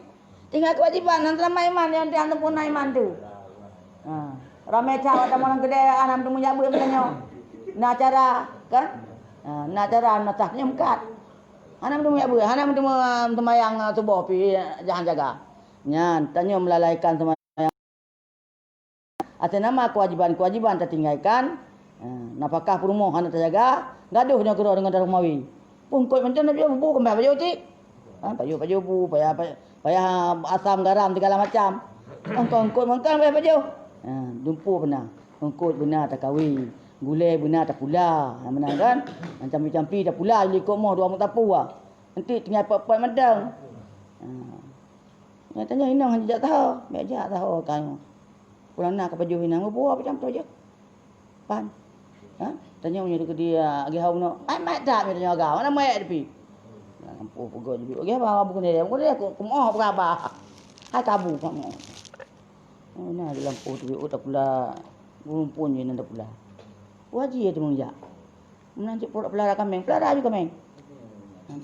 Tinggai keuwajéban, hana seulamat iman, nyang hana sempurna iman teuh. Ha. Ramé that watèe tamong lam keudè, hana meuteumèe jak beuet meutanyoe. Na acara, kan? Ha, na acara, na tah, nyoe meukat. Hana meuteumèe jak beuet, hana meuteumèe, meuteumèe seumayang suboh pih, jak han jaga. Nyan, tanyoe meulalaikan seumayang. Atas nama kewajiban-kewajiban tatinggalkan, ha, nafakah peurumoh hana tajaga, gadoh nyoe keudroe deungon tarôh mawi. Peungkot mantong na bu, bu keumbah pajoh cit. Ha, pajoh-pajoh bu, payah, payah, payah asam garam segala macam. Eungkot-eungkot mantong payah pajoh. Ha, dumpeue beuna. Eungkot beuna takawi, gulèe beuna tapula. Ha, meunan kan? Campi-campi tapula likot moh dua meuteupue. Nanti tinggai pot-pot mantong. Ha. Nyang tanyoe inong hana jak saho, bèk jak saho ka nyoe. Pulang na ka pajoh inong, meubuet macam tu je. Pan. Ha? Tanyoe meunyoe di, ah, lagèe haba bunoe, mat-mat that meunyoe tanyoe agam, mana mat tapi. Nah, lampu peugah juduk. Lagèe haba bukan dia, bukan dia, aku, aku moh peugah. Hai kabu kamu. Oh, na di lampu tu, oh, tapula. Rumpun je nan tapula. Wajib tu meunjak. Meunan cit pula pelara kaméng, pelara aju kaméng.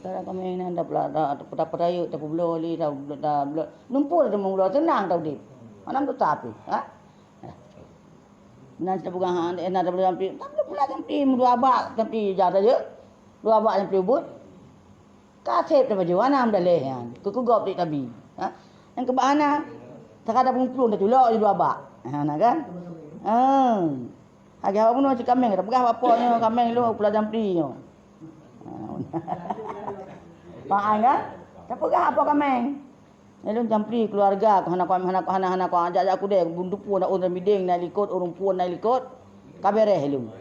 Pelara kaméng nyan tapeula-, ta-, ta-, tapeurayeuk, tapeubloe lé, ta-, ta-, bloe. Lumpur teumeubuloe, seunang taudép. Hana meututa pih, ha? Meunan cit tapeugah, ha, na tapeula jampi, tapeula jampi, dua bak jampi ija saja. Dua bak jampi ubit. Ka sép tapajoh, hana meudaléh nyan. Keu kugop dik tabi. Ha? Nyang keubah hana. Sakadar peumuplueng tatulok di dua bak. Ha, na kan? Ha. Lagèe awak bunoe cit kaméng, tapeugah bak po nyoe kaméng lôn peula jampi nyoe. Ha. Faham kan? Tapeugah bak po kaméng. Nyan lôn jampi keuluwarga, hana, hana, hana, hana, jak-jak keudè, bun teupue na ureueng bideng na likot, ureueng phôn na likot. Ka bèrèh lôn.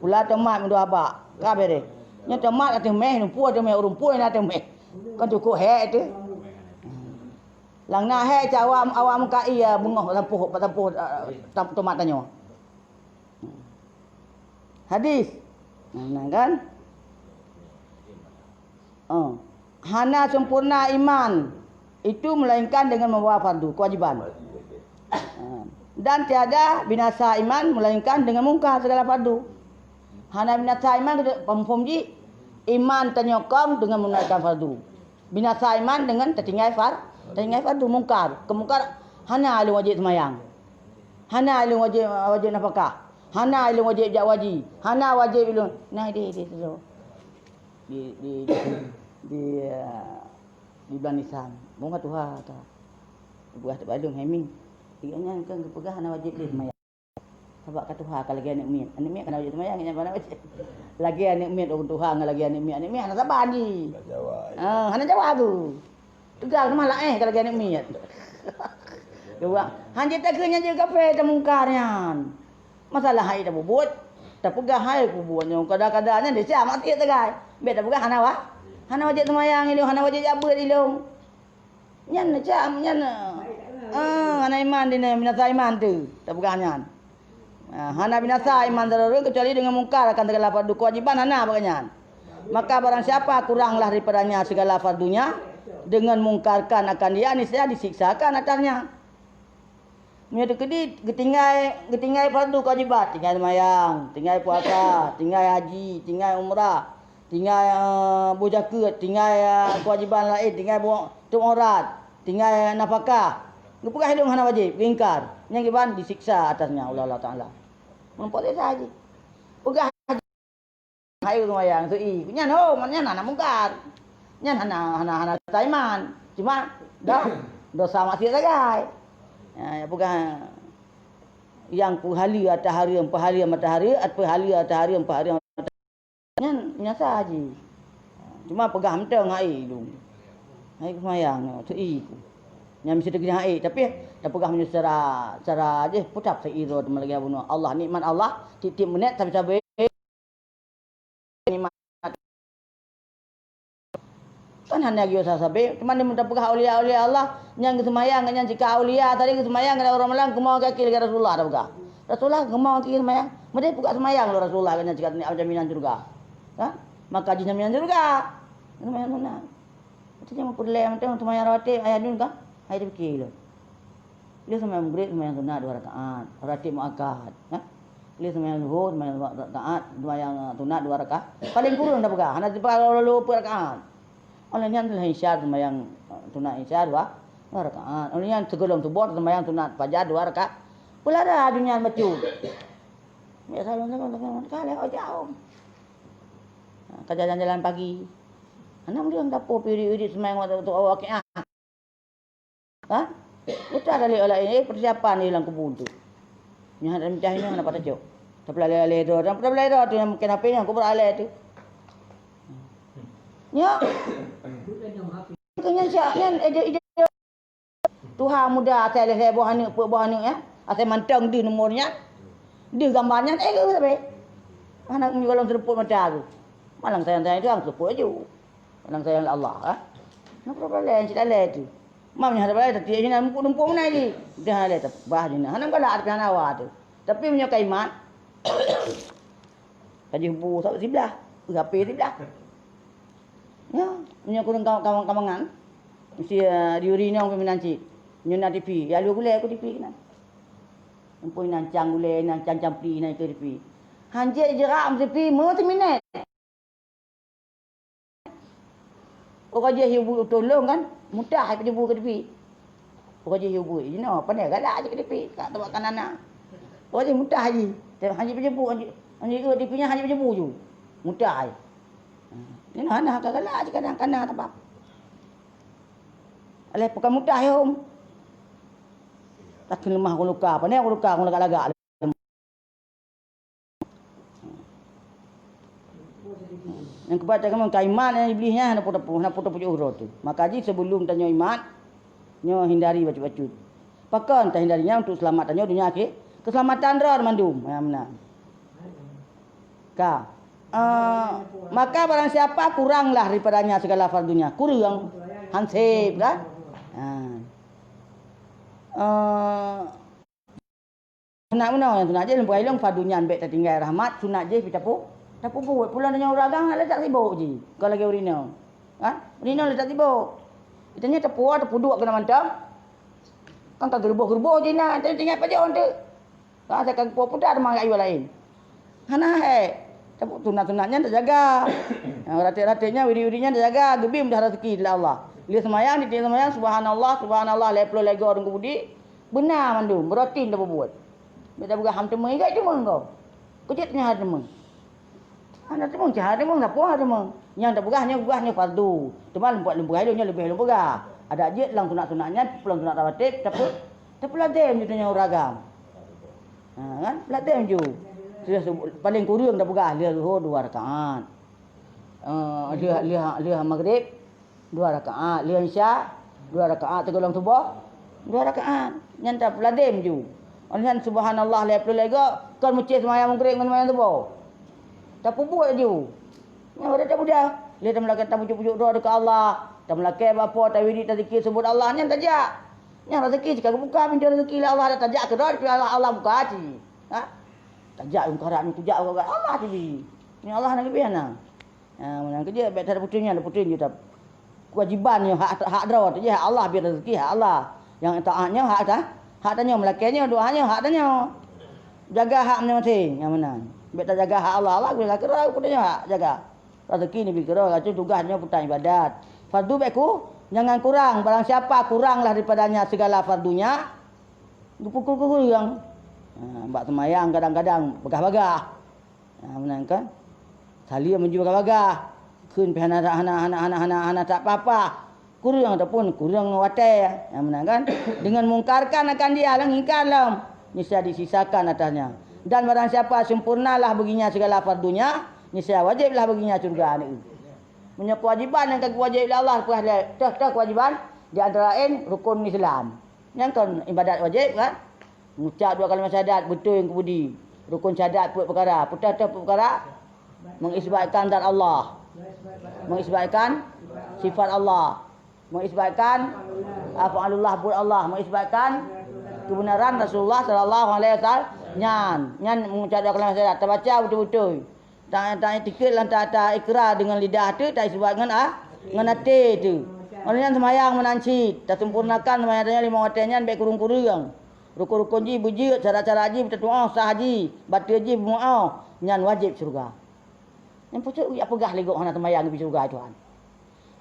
Pula tomat meudua bak, ka bèrèh. Nyoe tomat ateueh méh, lumpur ateueh méh, ureueng phôn na ateueh méh. Kan cukôp hék teuh. Lam na hék cit awak, awak meuka ie beungoh tampôh, tampôh, eh, tam-, tomat tanyoe. Hadis. Nah, nah, kan? Oh. Hana sempurna iman itu melainkan dengan membawa fardu, kewajiban. Ha. Dan tiada binasa iman melainkan dengan mungkar segala fardu. Hana binasa iman, kita paham jih, iman tanyoe kong dengan menunaikan fardu. Binasa iman dengan tatinggai far-, tatinggai fardu mungkar. Keu mungkar, hana lôn wajéb seumayang. Hana lôn wajéb, wajéb nafakah. Hana lôn wajéb jak haji. Hana wajéb lôn. Nah, di, di, di, di, di, di, eh, di bulan Nisan. Bunga tuha ka. Peugah teuk bak lôn, "Hai Ming, ingat nyan kan geupeugah hana wajéb lé seumayang." Sabab ka tuha ka lagèe aneuk miet. Aneuk miet ka na wajéb seumayang, nyan hana wajéb. Lagèe aneuk miet ureueng tuha ngon lagèe aneuk miet. Aneuk miet hana saban jih. Hana jawab. Ah, hana jawab tu. Teuga teuma laén ka lagèe aneuk miet. Dua. Han jeuet takheun nyan jeuet kafé tamungkar nyan. Masalah hai tapubuet, tapeugah hai kubuet nyoe kada-kada nyan desya maksiet sagai. Bèk tapeugah hana wa-, hana wajéb seumayang ilôn, hana wajéb jak beuet ilôn. Nyan cam nyan, eh, hana iman dinoe, binasa iman teuh tapeugah nyan. Ah, hana binasa iman droe keucuali deungon mungkar akan segala fardu kewajiban hana bak nyan. Maka barang siapa kuranglah daripadanya segala fardunya, dengan mungkarkan akan dia, niscaya disiksakan atasnya. Meunyoe teukeudi geutinggai, geutinggai fardu kewajiban, tinggai seumayang, tinggai puasa, tinggai haji, tinggai umrah, tinggai, eh, boh jakeuet, tinggai, eh, kewajiban laén, tinggai boh tueng aurat, tinggai nafakah. Geupeugah ilôn hana wajéb, geuingkar. Nyan kiban disiksa atasnya oleh Allah Taala. Meurumpok siksa jih. Peugah hai seumayang, seu'i. Nyan ho, nyan hana mungkar. Nyan hana, hana, hana taiman. Cuma do-, dosa maksiat sagai. Ha, peugah nyang peuhaleue ata hareuem, peuhaleue mata hareuem, peuhaleue ata hareuem, peuhaleue mata nyan nyasa jih. Cuma peugah mantong hai lôn. Hai seumayang, seu'i ku. Nyan meusti teukeujah hai, tapi tapeugah meunyoe secara, secara jih putab seu'i droe teuma lagèe bunoe. Allah, nikmat Allah, tiep-tiep minét sabe-sabe. Kan hana geuyue sabe-sabe, teuma meunyoe tapeugah aulia-aulia Allah, nyang geuseumayang nyan cit ka aulia, tadi geuseumayang ngon ureueng malam, keumoe gaki lagèe Rasulullah tapeugah. Rasulullah keumoe gaki seumayang, meudeh peugah seumayang lé Rasulullah nyan cit ka jaminan syeuruga. Kan? Maka jih jaminan syeuruga. Seumayang sunat. Artinya meupeureulèe mantong seumayang rawatib, ayah dun ka, ayah dun piké lom. Lheueh seumayang Maghrib, seumayang sunat dua rakaat, rawatib muakkad, ha? Lheueh seumayang Zuhur, seumayang dua rakaat, seumayang sunat dua rakaat. Paleng kureueng tapeugah, hana tapeugah lheueh peuet rakaat. Óh lheueh nyan lheueh Isya seumayang, eh, sunat Isya dua, dua rakaat. Ulih nyan sigohlom suboh taseumbahyang sunat fajar dua rakaat. Peulara donya bacut. Biasa lôn ka lheueh ojak. Ha, ka jalan-jalan pagi. Hana meudeueng tapoh pih irit-irit seumayang waktu, waktu awak kiah. Ha? Utak dalek awak laén, eh, persiapan di lam kubu tu. Nyan hana meucah nyan hana patah cok. Tapi lalai-lalai droe, tapi lalai droe tu nyang mungkin H P nyan kubra alai tu. Nyo. Keu nyan siap nyan, eh, ide-ide. Tuha muda asai lhèe boh aneuk, peuet boh aneuk, ya. Asai mantong deuh nomor nyan. Deuh gambar nyan, eh, ke sabe. Hana meunyoe golom seupôt mata aku. Malang sayang-sayang tu, aku seupôt aju. Malang sayang Allah, ha. Nak berapa lain, cita lain tu. Mam nyan ada balai, tapi ina mumpung-mumpung na ji. Dah lain, bah ji na. Hana galak, tapi hana wa tu. Tapi meunyoe ka imat, ka jih bu siblah, H P siblah. Ya, meunyoe kureueng kawan-kawan kamangan, mesti, eh, diuri nyong peuminan cit. Nyoe na T V, ya lu gulai ku T V keunan. Ampun, inan cang gulai, inan cang campli, inan ikeu T V. Hanjeuet jeurak meusipi, meu siminét. Uroe jih ibu tulông kan, mudah ai peujubu keu T V. Uroe jih ibu, jinoe pandai galak cit keu T V, ka teuba kanana. Uroe jih mudah jih, hanjeuet peujubu, hanjeuet, hanjeuet T V nyan hanjeuet peujubu ju. Mudah ai. Jinoe hana ka galak cit kadang kana teuba. Alah bukan mudah ya, Om. Takheun leumah ureueng luka, pandai ureueng luka, ureueng lagak-lagak. Nyang keubat cakap memang ka imat nyan Iblih nyan hana putôh, hana putôh pucuk uroe tu. Maka jih sebelum tanyoe imat, nyoe hindari bacut-bacut. Pakon tahindari nyan untuk seulamat tanyoe donya akhé? Keuseulamatan droe mandum. Ha, meunan. Ka. Eh, maka barang siapa kuranglah daripadanya segala fardunya. Kureueng. Hanseb, kan? Ha. Eh, Sunat meunoe, nyang sunat jih lôn peugah ilong, fardu nyan bèk tatinggai rahmat, sunat jih pih tapu-, tapeubuet. Pulan tanyoe ureueng agam hana leucah sibok jih, kon lagèe ureueng inong. Kan? Ureueng inong leucah sibok. Geutanyoe tapuwoe, tapeuduek keunan mantong. Kan ka geuruboh-geuruboh jih na, tanyoe tinggai pajoh teuk. Ka asai ka geupuwoe peue teuma ngon ayue laén. Hana hék. Tapi sunat-sunat nyan tajaga. Ratéb-ratéb nyan, wirit-wirit nyan tajaga, geubri mudah raseuki lé Allah. Lheueh seumayang, tiep-tiep seumayang, subhanallah, subhanallah, lhèe ploh lhèe goe deungon budi. Beuna mandum, beurati tapeubuet. Bèk tapeugah ham teumé, gèt teumé goe. Keu jeuet nyan hana teumé. Hana teumé, cit hana teumé, sapeue hana teumé. Nyang tapeugah nyoe, peugah nyoe fardu. Teuma lôn peugah ilong nyoe leubeh lôn peugah. Adak jeuet lam sunat-sunat nyan, peulom sunat rawatib, tapi, tapi lazem jeuet nyoe ureueng agam. Ha, kan? Lazem ju. Sudah subuh, paléng kureueng tapeugah lheueh zuhur dua rakaat. Eh, lheueh, lheueh, lheueh magrib, dua rakaat, lheueh isya, dua rakaat, sigohlom suboh, dua rakaat. Nyan tapeuladem ju. Óh lheueh nyan subhanallah lhèe ploh lhèe goe, kon meucéh seumayang magrib ngon seumayang suboh. Tapeubuet ju. Nyan watèe tapeugah, lheueh tameulakèe tapujoe-pujoe droe keu Allah, tameulakèe bak Po, tawirit, tazikir, seubut Allah, nyan tajak. Nyan raseuki, jika geubuka pintoe raseuki lé Allah, tajak keudroe, Allah, Allah buka cit. Ha? Tajak lôn karap nyoe, kujak Allah cit. Nyan Allah na geubri hana. Ha, meunan keuh jeuet, bèk that putôh nyan, putôh nyoe that. Keuwajiban nyoe hak, hak droe, teuh jih hak Allah, bri raseuki hak Allah. Nyang taát nyoe hak ta-, hak tanyoe, meulakèe nyoe, doa nyoe hak tanyoe. Jaga hak meunyoe maté, nyang meunan. Bèk tajaga hak Allah, Allah geubri keu droe, putôh nyoe hak jaga. Raseuki neubri keu droe, racu tugaih nyoe peutang ibadat. Fardu bèk ku, jangan kurang, barang siapa kuranglah daripadanya segala fardunya, geupukul kureueng. Ha, bak seumayang kadang-kadang bagah-bagah. Ha, meunan kan? Saleuem ju bagah-bagah. Kheun pih hana, hana, hana, hana, hana, hana that paih-paih. Kureueng ataupun kureueng watèe. Ha, meunan kan? Dengan mengungkarkan akan dia, lom ingkar lom. Niscaya disisakan atasnya. Dan barang siapa sempurnalah baginya segala fardunya, niscaya wajiblah baginya syurga. Meunyoe keuwajiban nyang ka geuwajéb lé Allah, peugah lé, toh-toh keuwajiban, di antara laén rukun Islam. Nyan kon ibadat wajéb kan? Mengucap dua kalimat syahadat, beutôi ngon keubudi. Rukun syahadat peuet peukara. Peue toh peuet peukara? Mengisbatkan zat Allah. Mengisbatkan sifat Allah. Mengisbatkan af'alullah, buet Allah. Mengisbatkan keubeunaran Rasulullah sallallahu alaihi wasallam. Nyan, nyan mengucap dua kalimat syahadat. Tabaca beutôi-beutôi. Ta-, taiktikad lam ta-, taikrar deungon lidah teuh, taiseubat ngon a-, ngon até teuh. Ngon nyan seumayang meunan cit, taseumpurnakan seumayang tanyoe limong watèe nyan bèk kureueng-kureueng. Rukon-rukon jih beujeuet, syarat-syarat jih beutatu'oh, sah jih, bateue jih beumeu'oh, nyan wajéb syeuruga. Nyan peue cit jak peugah lé gob hana seumayang geubri syeuruga, Tuhan?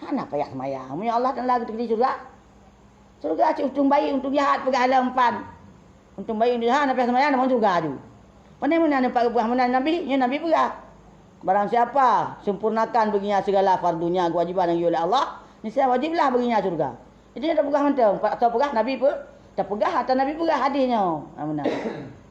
Hana payah seumayang. Meunyoe Allah Taala geuteuk di syeuruga, syeuruga cit untông bayi, untông jahat peugah lom pan. Untông bayi, untông jahat, hana payah seumayang, lam syeuruga aju. Pane meunan pat geupeugah meunan Nabi, nyoe Nabi peugah, "Barang siapa sempurnakan baginya segala fardunya, kewajiban yang oleh Allah, niscaya wajiblah baginya syeuruga." Jadi tapeugah mantong, pat tapeugah Nabi peu-, tapeugah ata Nabi peugah hadis nyoe. Ha, meunan.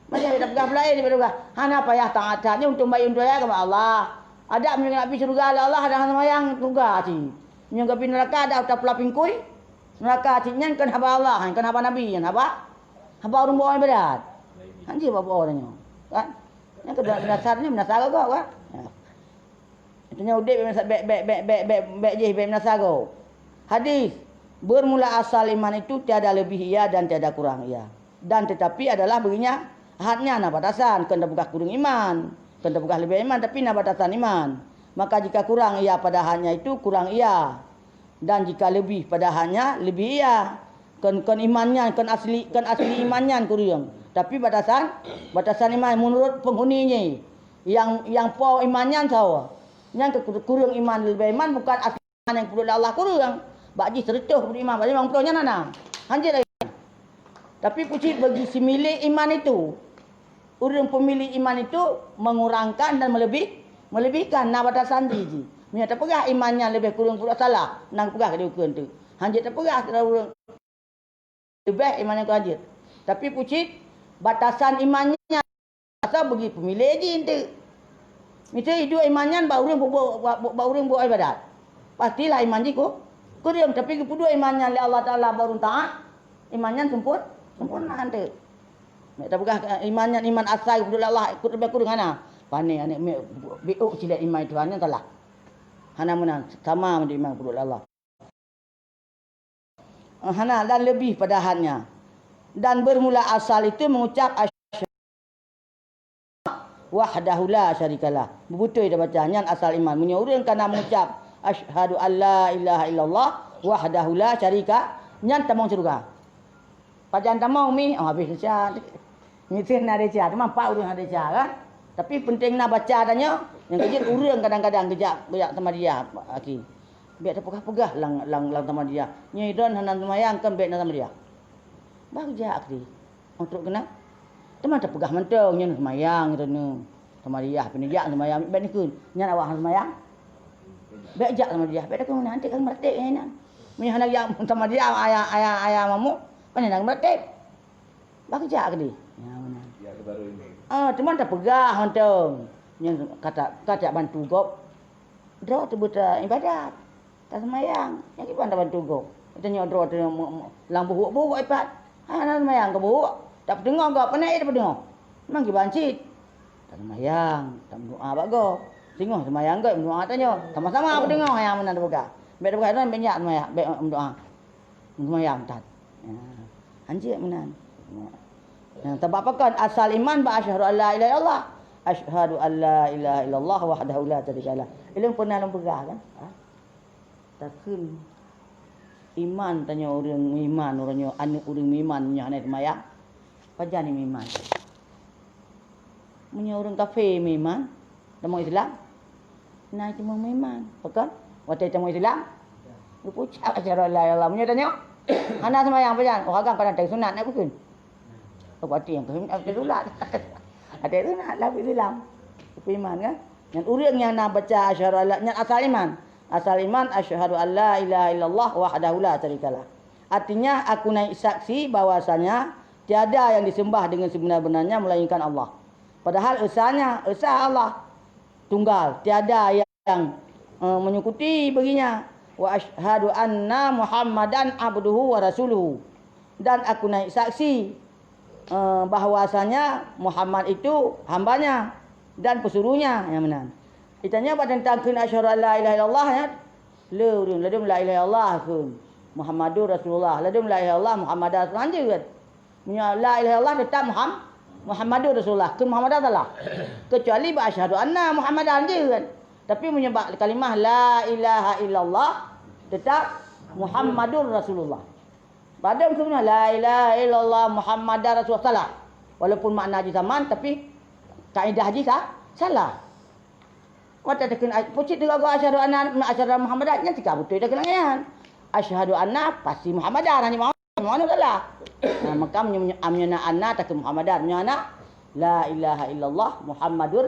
Macam tapeugah peulaén, tapeugah, hana payah taat-taat, nyoe untông bayi, untông jahat keu Allah. Adak meunyoe Nabi syeuruga lé Allah, hana seumayang, syeuruga cit. Meunyoe geubi neuraka, adak tapula pingkui. Neuraka cit nyan kon haba Allah, kon haba Nabi, nyan haba, haba ureueng buet ibadat. Hanjeuet bak buet nyoe, kan? Nyan keuh meunasah, nyan meunasah gob, kan? Ya. Itu nyan udép bèk, bèk, bèk jih, bèk meunasah gob. Hadis, bermula asal iman itu tiada lebih ia dan tiada kurang ia. Dan tetapi adalah baginya, hatnya na batasan, kon tapeugah kureueng iman, kon tapeugah leubeh iman, tapi na batasan iman. Maka jika kurang ia pada hatnya itu, kurang ia. Dan jika lebih pada hatnya, lebih ia. Kon, kon iman nyan, kon asli, kon asli iman nyan kureueng. Tapi batasan, batasan iman menurut penghuni nyan. Nyang, nyang po iman nyan sawa. Nyan keu kureueng iman, leubeh iman bukan asli iman nyang geupeudôk lé Allah kureueng. Bak jih seureutôh geupeudôk iman, bak jih limong ploh nyan hana. Hanjeuet lagèe nyan. Tapi peue cit bagi si milék iman itu. Ureueng peumilék iman itu mengurangkan dan melebih, melebihkan, na batasan jih, jih. Meunyoe tapeugah iman nyan leubeh kureueng peubuet salah, na geupeugah keu dikheun teuk. Hanjeuet tapeugah keu ureueng leubeh iman nyan keu hanjeuet. Tapi peue cit batasan iman nyan, asai bagi peumilék jih enteuk. Miseue iduek iman nyan bak ureueng peubuet, bak, bak, bak ureueng buet ibadat. Pastilah iman jih ku-, kureueng, tapi geupeuduek iman nyan lé Allah Taala bak ureueng taat, iman nyan sempur-, sempurna enteuk. Meunan tapeugah, eh, iman nyan iman asai geupeuduek lé Allah, ikut leubeh kureueng hana. Pane aneuk miet biôk cit lé iman Tuhan nyan salah. Hana meunan, sama meunan iman geupeuduek lé Allah. Eh, hana, dan lebih pada hatnya. Dan bermula asal itu mengucap asyhadu wahdahu la syarikalah. Beutôi tabaca, nyan asal iman. Meunyoe ureueng ka na mengucap asyhadu an la ilaha illallah wahdahu la syarika, nyan tamong syeuruga. Pajan tamong mi, oh, habéh desya. Miseue na desya, teuma pat ureueng hana desya kan. Tapi penting na baca tanyoe, nyang keujeuet ureueng kadang-kadang geujak, geujak samadiyah aki. Bèk tapeugah-peugah lam, lam, lam samadiyah. Nyoe droen hana seumayang kan bèk na samadiyah. Bah geujak aki. Oh, trok keunan. Teuma tapeugah mantong nyan seumayang droeneuh. Samadiyah, pih neujak samadiyah, bèk neukheun. Nyan awak hana samadiyah. Bèk jak samadiyah, bèk takheun meunan, hanté ka meuratéb nyan inan. Meunyoe hana jak samadiyah, ayah, ayah, ayah mamuk, pane na meuratéb. Bah geujak keudéh. Nyan meunan. Ah, teuma tapeugah mantong. Nyan kata, kata bantu gob. Droe teuh beuta ibadat. Taseumayang, nyang kiban tabantu gob. Geutanyoe droe teuh me-, me-, lam buhuk-buhuk ipat. Hana seumayang keu buhuk, tapeuteungoh gob, pane tapeuteungoh. Memang kiban cit. Taseumayang, tameudoa bak gob. Singoh seumayang gob, meudoa tanyoe. Sama-sama peuteungoh nyang meunan tapeugah. Bèk tapeugah droe, bèk nyak seumayang, bèk meudoa. Seumayang that. Ya. Hanjeuet meunan. Ya. Nah, sabab pakon asal iman bak asyhadu an la ilaha illallah. Asyhadu an la ilaha illallah wahdahu la syarikalah. Ilôn peunah lôn peugah kan? Ha? Takheun iman tanyoe ureueng meuiman, uroe nyoe aneuk ureueng meuiman nyoe hana seumayang. Pajan meuiman? Meunyoe ureueng kafé meuiman, tamong Islam, na cuma meuiman. Pakon? Watèe tamong Islam, geupeucap asyhadu an la ilaha illallah. Meunyoe tanyoe hana seumayang, pajan? Oh, agam kadang tasunat nak bukon. Berarti nyang keuh tasunat. Ada sunat lah Islam. Geupeuiman kan? Nyan ureueng nyang na baca asyhadu an la, nyan asal iman. Asal iman, asyhadu an la ilaha illallah wahdahu la syarikalah. Artinya, aku naik saksi bahwasanya tiada yang disembah dengan sebenar-benarnya melainkan Allah. Padahal esanya, esa Allah tunggal, tiada yang, eh, menyekutu baginya. Wa asyhadu anna Muhammadan abduhu wa rasuluhu. Dan aku naik saksi, eh, bahwasanya Muhammad itu hambanya dan pesuruhnya, nyang meunan. Geutanyoe bak teuntang kheun asyhadu an la ilaha illallah nyan, le ureueng ladôm la ilaha illallah kheun Muhammadur Rasulullah, ladôm la ilaha illallah Muhammadar Rasulullah, hanjeuet. Meunyoe la ilaha illallah teutap Muham-, Muhammadur Rasulullah, kheun Muhammadar salah. Kecuali bak asyhadu anna Muhammadan hanjeuet. Tapi meunyoe bak kalimah la ilaha illallah teutap Muhammadur Rasulullah. Padahai sebenarnya la ilaha illallah Muhammadar Rasulullah salah. Walaupun makna jih sama, tapi kaedah jih sa-, salah. Watèe takheun, a-, peue cit teuga-ga asyhadu anna, asyhadu anna Muhammadan, nyan tika beutôi takheun lagèe nyan. Asyhadu anna pasti Muhammadan, hana Muhammad, Muhammad salah. Nah, maka meunyoe, meunyoe, meunyoe na anna takheun Muhammadan, meunyoe hana, la ilaha illallah Muhammadur,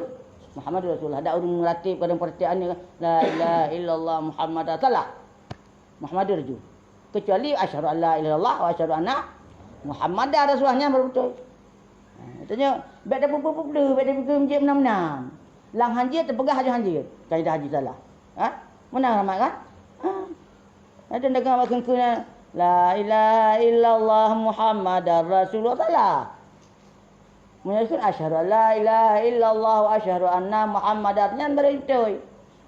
Muhammadur Rasulullah. Dak ureueng meuratéb kadang peuratéb aneuëk, la ilaha illallah Muhammadar salah. Muhammadur ju. Kecuali asyhadu an la ilaha illallah wa asyhadu anna Muhammadar Rasulullah, nyan baru beutôi. Ha, tanyoe, bèk tapeupeue-peue, bèk tapeupeue jeuet meunan-meunan. Lam hanjeuet tapeugah laju hanjeuet. Kaidah haji salah. Ha? Meunan Rahmat kan? Ha. Ada dagang bak keungkeuen, la ilaha illallah Muhammadar Rasulullah, salah. Meunyoe kheun asyhadu an la ilaha illallah wa asyhadu anna Muhammadar, nyan baru beutôi.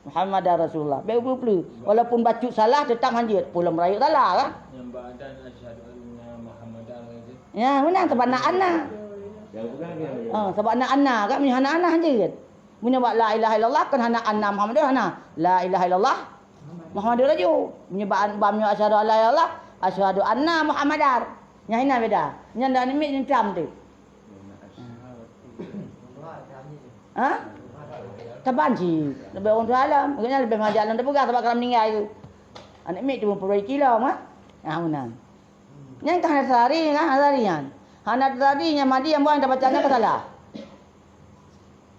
Muhammadar Rasulullah. Bèk peue-peue. Walaupun bacut salah, teutap hanjeuet. Peue lom rayeuk salah kan? Nyang bak adan asyhadu anna Muhammadar lagèe. Ya, meunan sabab na anna. Ha, sabab na anna kan, meunyoe hana anna hanjeuet. Meunyoe bak la ilaha illallah kan hana anna Muhammadar, hana. La ilaha illallah Muhammadur laju. Meunyoe bak an-, bak meunyoe asyhadu an la ilaha illallah, asyhadu anna Muhammadar. Nyan hina beda. Nyan dak nimiet nyan cam tu. Ha? Taban cit. Leubeh ureueng tuha lom. Gobnyan leubeh mangat lom tapeugah sabab ka meuninggai tu. Aneuk miet tu meupeuroi kilo, ha? Nah, meunan. Nyan ka hana teusari, kan? Hana teusari nyan. Hana teusari nyan, madi nyang buah nyang tabaca nyan ka salah.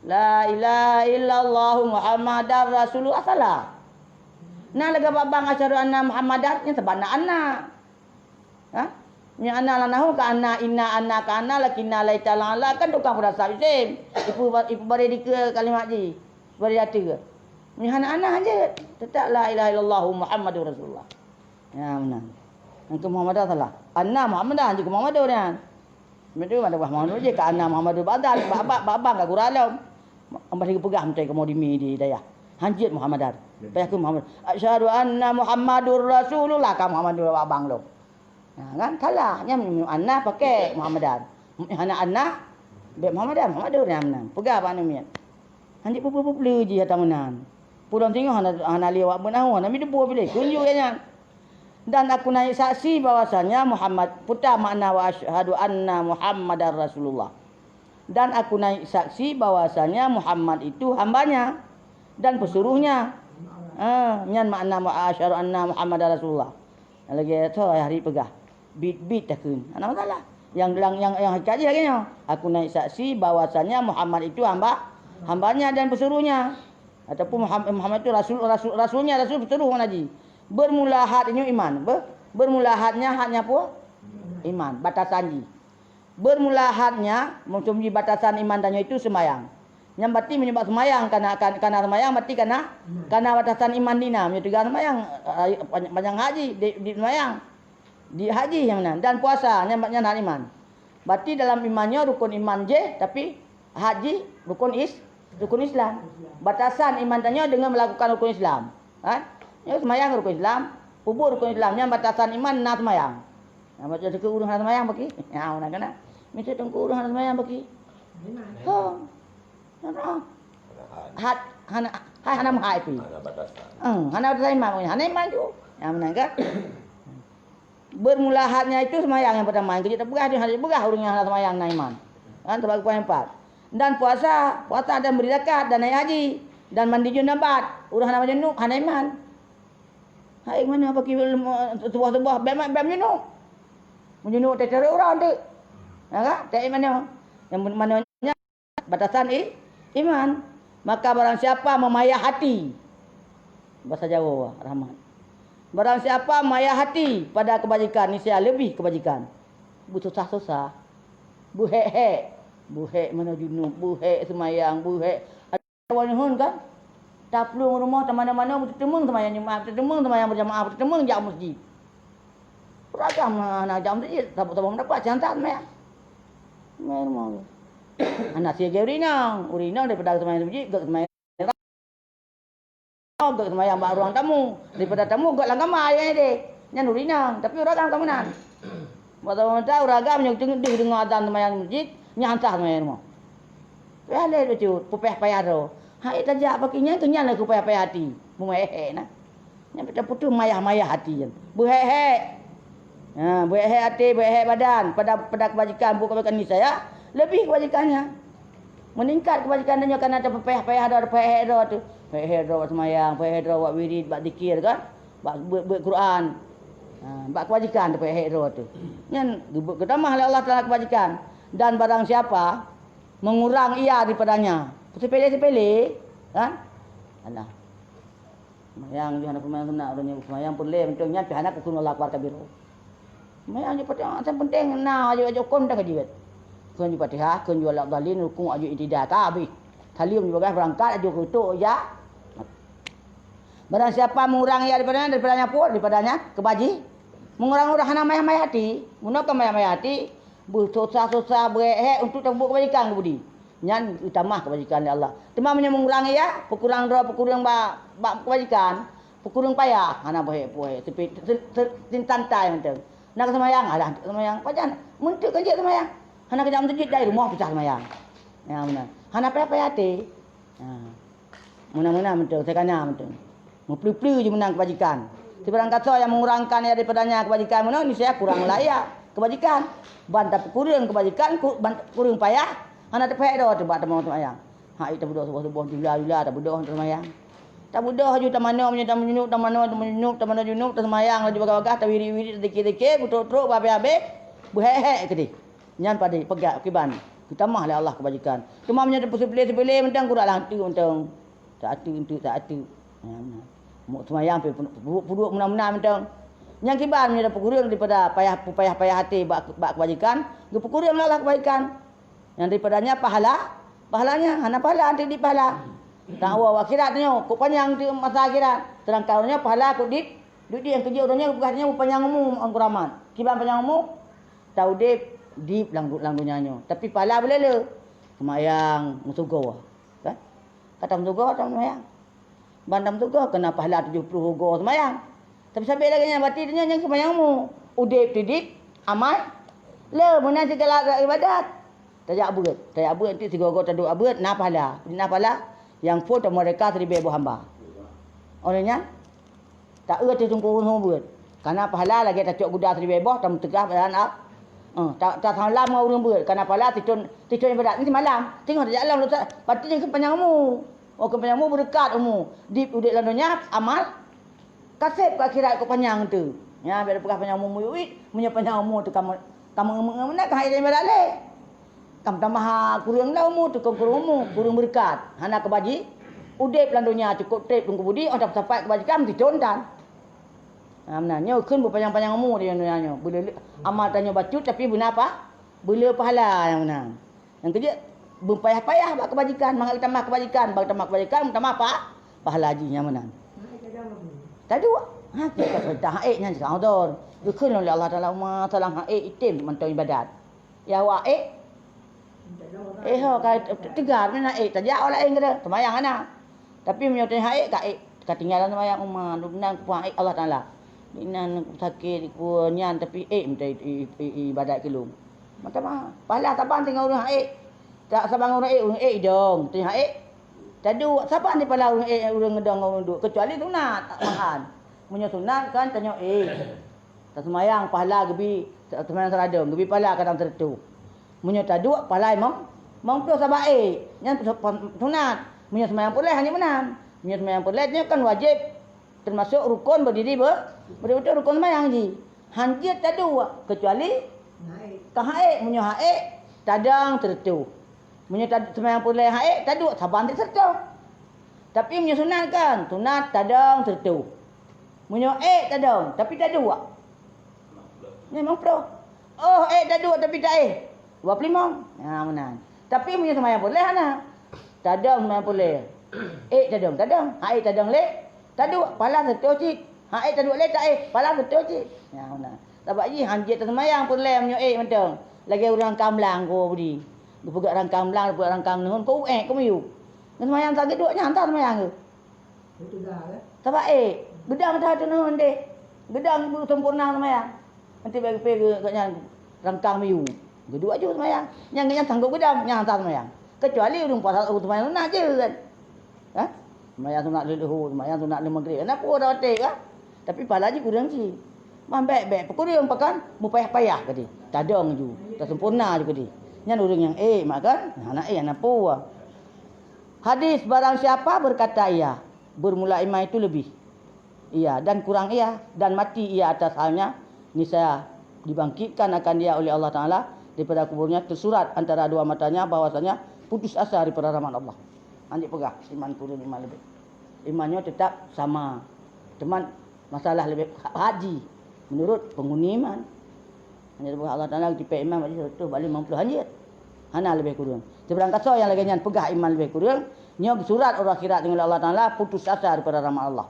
La ilaha illallah Muhammadar Rasulullah, salah. Na lagèe bak bang asyhadu anna Muhammadar, nyan sabab na anna. Ha? Nyan anna lam nahwu ka anna, inna, anna, ka anna, lakinna, laita, la'alla, kan tukang peurasa isim. Ipu-, ipubaré dikeue kalimat jih. Ipubaré ateueh. Nyan hana anna hanjeuet. Teutap la ilaha illallah Muhammadur Rasulullah. Ya, meunan. Nyang keu Muhammadan salah. Anna Muhammadan, jeuet keu Muhammadun nyan. Beutôi, mana buah Muhammadun jih, ka anna Muhammadun ba'dan, bak, bak, bak, bak, ka gura lom. Amban lagèe peugah meutai kamoe di mi di dayah. Hanjeuet Muhammadan. Payah keu Muhammad. Asyhadu anna Muhammadur Rasulullah, ka Muhammadun bak bang lom. Ha, kan? Salah. Nyan meunyoe anna pakai Muhammadan. Hana anna, bèk Muhammadan, Muhammadun nyan meunan. Peugah bak aneuk miet. Hanjeuet peue-peue jih ata meunan. Peue lom singoh hana, hana lé awak beunahu, hana meuteupue piléh. Kunjui nyan. Dan aku naik saksi bahwasanya Muhammad, peue ta makna wa asyhadu anna Muhammadar Rasulullah. Dan aku naik saksi bahwasanya Muhammad itu hamba-Nya dan pesuruh-Nya. Ha, nyan makna wa asyhadu anna Muhammadar Rasulullah. Lagèe tho ayah ri peugah, bit-bit takheun. Hana masalah. Nyang, nyang, nyang, nyang hakikat jih lagèe nyoe, aku naik saksi bahwasanya Muhammad itu hamba, hamba-Nya dan pesuruh-Nya. Ataupun Muham-, Muhammad itu rasul, rasul, rasul-Nya, rasul pesuruh makna jih. Bermula hat nyoe iman. Ber-, bermula hatnya, hatnya peue? Iman. Batasan jih. Bermula hatnya, maksud jih batasan iman tanyoe itu seumayang. Nyan berarti meunyoe bak seumayang kana, kana, kana seumayang berarti kana, kana batasan iman dina. Meunyoe teuga seumayang, eh, panyang, panyang haji di, di seumayang. Di haji nyang meunan. Dan puasa, nyan, nyan hat iman. Berarti dalam iman nyoe rukun iman jih, tapi haji rukun is-, rukun Islam. Batasan iman tanyoe dengan melakukan rukun Islam. Kan? Nyoe seumayang rukun Islam, peubuet rukun Islam, nyan batasan iman na seumayang. Nah, macam tu ureueng hana seumayang bagi. Ya, mana kena? Macam tu ureueng hana seumayang bagi. Ha. Hana. Hat, hana, hai hana meuhai pi. Hana batasan. Eh, hana batasan iman, hana iman tu. Ya, mana kan? Bermula hatnya itu seumayang nyang pertama. Nyang keujeuet tapeugah tu hana peugah ureueng nyang hana seumayang na iman. Kan, sabab poin empat. Dan puasa, puasa dan beri zakat dan naik haji dan mandi junub, ureueng hana mandi junub hana iman. Hai, mana bagi tuboh-tuboh bèk ma-, bèk meunyoe. Meunyoe teucari urang tu. Ya kan? Tak mana? Yang mana batasan i-, iman. Maka barang siapa memayah hati. Bahasa Jawa, Rahmat. Barang siapa memayah hati pada kebajikan, niscaya lebih kebajikan. Bersusah-susah. Buhek-hek. Buhek mana junub, buhek semayang, buhek Awak nyoe kan, taplueng rumoh, tamanoe-manoe, beuteuteumong seumayang Jumat, beuteuteumong seumayang berjamaah, beuteuteumong jak meuseujid. Ureueng agam hana jak meuseujid, saboh-saboh meudapat, siang that seumayang. Seumayang rumoh. Hana sigai ureueng inong, ureueng inong daripada seumayang meuseujid, gèt seumayang, gèt seumayang bak ruang tamu, daripada tamu gèt lam kama, ayah deh. Nyan ureueng inong, tapi ureueng agam ka meunan. Bak saboh mata ureueng agam nyang teungoh deuh deungoe azan seumayang meuseujid, nyan han sah seumayang rumoh. Payah lé bacut, peupayah-payah droe. Hai tajak bak nyan, keu nyan lé kupayah-payah hati. Meuhek-hek na. Nyan pih tapeutuh mayah-mayah hati nyan. Beuhek-hek. Ha, beuhek-hek até, beuhek-hek badan. Pada, pada kebajikan, buet kebajikan niscaya lebih kebajikannya. Meningkat kebajikan tanyoe karena tapeupayah-payah droe, tapeupayah-hek droe tu. Peuhek droe bak seumayang, peuhek droe bak wirid, bak zikir kan? Bak beuet-beuet Quran. Ha, bak kebajikan teupeue hek droe tu. Nyan geubeuet geutamah lé Allah Taala kebajikan. Dan barang siapa mengurang ia daripadanya, sepele-sepele, kan? Alah. Seumayang jih hana seumayang sunat, ureueng nyang seumayang peureulée mantong nyan pih hana keu Allahu Akbar kabira. Seumayang jih Fatihah, yang penting na aju-aju kon dah ka jeuet. Kheun ju Fatihah, kheun ju Waladdallin, rukuk aju i'tidal, ka habéh. Saleuem ju bagaih beurangkat aju keutok ija. Barang siapa mengurang ia daripadanya, daripadanya pun, daripadanya kebaji. Mengurang-urang hana mayah-mayah hati. Bunoe kan mayah-mayah hati, beususah-susah, beuhek-hek untuk tapeubuet kebajikan keu budi. Nyan geutamah kebajikan lé Allah. Teuma meunyoe mengurang ia, peukurang droe, peukurang bak, bak kebajikan, peukurang payah, hana beuhek-beuhek, tepi, se-, se-, sintan tai mantong. Na ka seumayang, alah, seumayang. Pajan, meunteuk kan jeuet seumayang. Hana keujak meuseujid dari rumoh pih seumayang. Ya, meunan. Hana payah-payah até. Ha. Meunan-meunan mantong, sakana mantong. Meupleu-pleu jih meunan kebajikan. Sibarang kasoe nyang mengurangkan ia daripadanya kebajikan meunan, niscaya kurang lah ia kebajikan. Ban tapeukureueng kebajikan, ku-, ban tapeukureueng payah, hana teupeuhek droe teuh bak teuma seumayang. Hai tabeudôh suboh-suboh, jula-jula tabeudôh teuma seumayang. Tabeudôh aju tamanoe meunyoe tamanyunyup, tamanoe tamanyunyup, tamanoe junub, taseumayang laju bagah-bagah, tawirit-wirit, tazikir-zikir, beutrok-trok, beuhabéh-habéh, beuhek-hek keudeh. Nyan padé peugah kiban geutamah lé Allah kebajikan. Teuma meunyoe tapeuseupele-seupele mantong, kurang lah teuk mantong. Tak ateuk enteuk, tak ateuk. Nyan, nyan. Muk seumayang pih peuduek-peuduek meunan-meunan mantong. Nyang kiban meunyoe tapeukureueng daripada payah, payah-payah até bak, bak kebajikan, geupeukureueng lé Allah kebajikan. Nyang daripadanya pahala, pahalanya hana pahala, anti di pahala. Tak awak akhirat nyoe, kok panyang tu masa akhirat. Sedangkan nyoe pahala kok di, di, di yang kejut nyoe, bukan nyoe panyang umur angkuramat. Kiban panyang umur, taudép di lam, lam dunia nyoe. Tapi pahala beulele. Semayang, musugoe. Kan? Kata musugoe, kata semayang. Ban tameuteugoh keu na pahala tujoh ploh goe seumayang. Tapi sabe lagée nyan, berarti tanyoe nyang seumayang mu, udeb tieb-tieb amal, le meunan sigala ibadat. Tajak beuet, tajak beuet, tieb sigoe-goe taduek beuet, na pahala. Na pahala nyang phon tameureukah siribée boh hamba. Óh lheueh nyan, taeu ateueh teungku ureuëng beuet, ka na pahala lagée tacok guda siribée boh, tameuteugah badan a-, eh, ta-, tasalam ngon ureuëng beuet, ka na pahala sithon, sithon ibadat. Nyoe simalam, teungoh tajak lom, berarti nyang seumayang mu. Oh, keupeue nyan mu beureukat umu, di udeb lam donya, amal, ka seb keu akhirat keu panyang teuh. Nyan, biar peugah panyang umu muyuet, meunyoe panyang umu teuh kamoe, kamoe meunan ka hai ibadat lé. Kam tamah kureueng lam umu teuh, kureueng umu, kureueng beureukat. Hana keubaji, udeb lam donya cukôp treb lungkubudi, oh, sapat keubaji kam sithon tan. Ha, meunan. Nyoe kheun beupanyang-panyang umu di donya nyoe. Beuleu amal tanyoe bacut, tapi beuna pa-, beuleu pahala nyang meunan. Nyang keujeuet, beupayah-payah bak keubajikan, mangat geutamah keubajikan, bak geutamah keubajikan, meutamah pa-, pahala jih nyang meunan. Taduek, ha, kita perintah haék nyan cit ka udor. Geukheun lom lé Allah Taala, umat salam haék item mantong ibadat. Ya awak ék? Eh, ho, ka teuga, meunan ék, tajak awak laén keudeh, seumayang hana. Tapi meunyoe teuh haék, ka ék, ka tinggai lam seumayang, umat, lôn nan kupeuék Allah Taala. Inan sakét, ku nyan, tapi ék mantong i-, i-, i-, ibadat keu lôn. Mantong mah. Pahala saban teungoh ureuëng haék. Tak saban ureuëng ék, ureuëng ék idong, teungoh haék. Taduek saban di pahala ureuëng ék, ureuëng idong ngon ureuëng duek, keucuali sunat, tak tahan. Meunyoe sunat kan tanyoe ék. Taseumayang pahala geubi, taseumayang seuradong, geubi pahala kadang sireutôh. Meunyoe taduek pahala limong, limong ploh saban ék, nyan sunat. Meunyoe seumayang peureulée hana meunan. Meunyoe seumayang peureulée nyoe kan wajéb. Teumasok rukon beudiri be-, beutôi-beutôi rukon seumayang jih. Han jeuet taduek, keucuali ka haék. Meunyoe haék, tadong sireutôh. Meunyoe ta-, seumayang peureulée haék, taduek saban sireutôh. Tapi meunyoe sunat kan, sunat tadong sireutôh. Meunyoe ék tadong, tapi taduek. Nyan limong ploh. Oh, ék taduek, tapi taéh. Dua ploh limong. Ha, meunan. Tapi meunyoe seumayang peureulée hana. Tadong seumayang peureulée. Ék tadong, tadong. Haék tadong lé, taduek, pahala sireutôh cit. Haék taduek lé, taéh, pahala sireutôh cit. Nyan meunan. Sabab jih han jeuet taseumayang peureulée meunyoe ék mantong. Lagée ureuëng rangkang blang ko budi. Geupeugét rangkang blang, geupeugét rangkang neuhon, ko ék, ko miyueb. Ngon seumayang sagai duek nyan, han sah seumayang geuh. Sabab ék, geudong that teuneun deh. Geudong beusempurna seumayang. Nanti bak geupeu geuh nyan rangkang miyueb. Geuduek aju seumayang. Nyang geuhnyan sanggob geudong, nyan han sah seumayang. Keucuali ureuëng puasa ureuëng seumayang sunat jeuet kan. Ha? Seumayang sunat lheuh luhô, seumayang sunat lheuh maghrib. Hana peue dah watée kan? Tapi pahala jih kureueng cit. Ban bék-bék peukureueng pakan, meupayah-payah keudeh. Tadong ju, taseumpurna ju keudeh. Nyan ureuëng nyang ék mak kan? Hana ék hana peue. Hadis, barang siapa berkata ia, bermula iman itu lebih ia dan kurang ia, dan mati ia atas halnya, niscaya dibangkitkan akan dia oleh Allah Taala daripada kuburnya, tersurat antara dua matanya bahwasanya putus asa daripada rahmat Allah. Anjak peugah iman kurang, iman lebih. Iman nyoe tetap sama. Teuma masalah lebih ha-, haji menurut penghuni iman. Hanya Allah Taala tipée iman bak seratus, bak limong puluh, hanjeuet. Hana lebih kurang. Sebarang kasoe nyang lagée nyan peugah iman lebih kurang, nyoe geusurat uroe akhirat deungon Allah Taala, putus asa daripada rahmat Allah.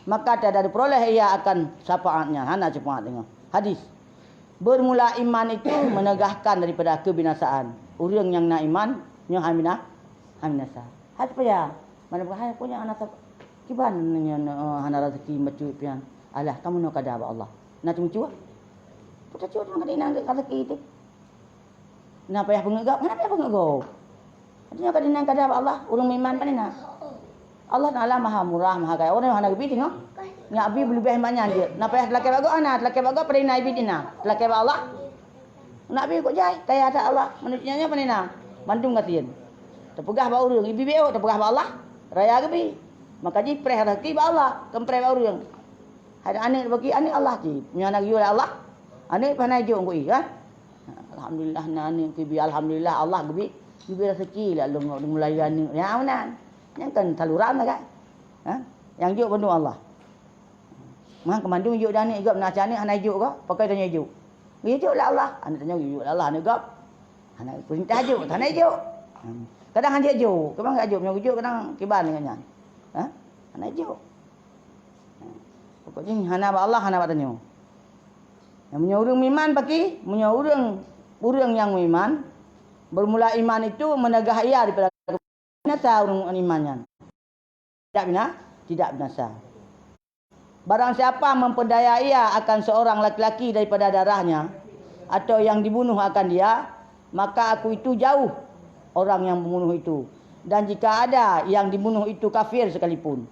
Maka tiada diperoleh ia akan syafaatnya, hana syafaat deungon. Hadis. Bermula iman itu menegahkan daripada kebinasaan. Ureuëng nyang na iman, nyoe hai bina-, hai binasa. Hai supaya mana bukan hai punya anak sab-, kiban nyoe, eh, hana rezeki bacut pian. Alah, kamu nyoe kada bak Allah. Na cuma cua. Putar cua dengan kena rezeki itu. Na payah peungeut gob, hana payah peungeut gob. Artinya, ka dinan kada bak Allah, ureuëng meuiman pane na. Allah Taala Maha Murah, Maha Kaya. Ureuëng hana geubi teungoh. Nyak bi beuleubeh mak nyan jeuet. Na payah teulakée bak gob, hana teulakée bak gob, pane na ibi dina. Teulakée bak Allah. Nak bi kok jai, kaya that Allah. Manusia nyan pane na. Mandum gasien. Teupeugah bak ureuëng, ibi biôh, teupeugah bak Allah. Raya geubi. Maka jipreh rezeki bak Allah, kon preh bak ureuëng. Hai aneuk bagi aneuk Allah cit. Nyan na geuyue lé Allah. Aneuk pih hana ijok ngui kan? Alhamdulillah na aneuk geubi, alhamdulillah Allah geubi, geubi rezeki lé lôn ngon meulayeue aneuk. Ya meunan. Nyang kan saluran lah kan? Ha? Nyang jok bandum Allah. Mah keumandum jok dan aneuk jok, na aneuk hana jok ka? Pakai tanya jok. Geujok lé Allah. Aneuk tanya jok lé Allah aneuk gob. Hana perintah jok, hana jok. Hmm. Kadang hana jok, kadang hana jok, meunyoe jok kadang kiban dengan nyan. Ha? Hana jok. Pokoknya hana bak Allah, hana bak tanyoe. Meunyoe ureuëng meuiman paki, meunyoe ureuëng, ureuëng nyang meuiman, bermula iman itu menegah ia daripada binasa ureuëng iman nyan. Tidak bina-, tidak binasa. Barang siapa memperdaya ia akan seorang laki-laki daripada darahnya, atau yang dibunuh akan dia, maka aku itu jauh orang yang membunuh itu. Dan jika ada yang dibunuh itu kafir sekalipun,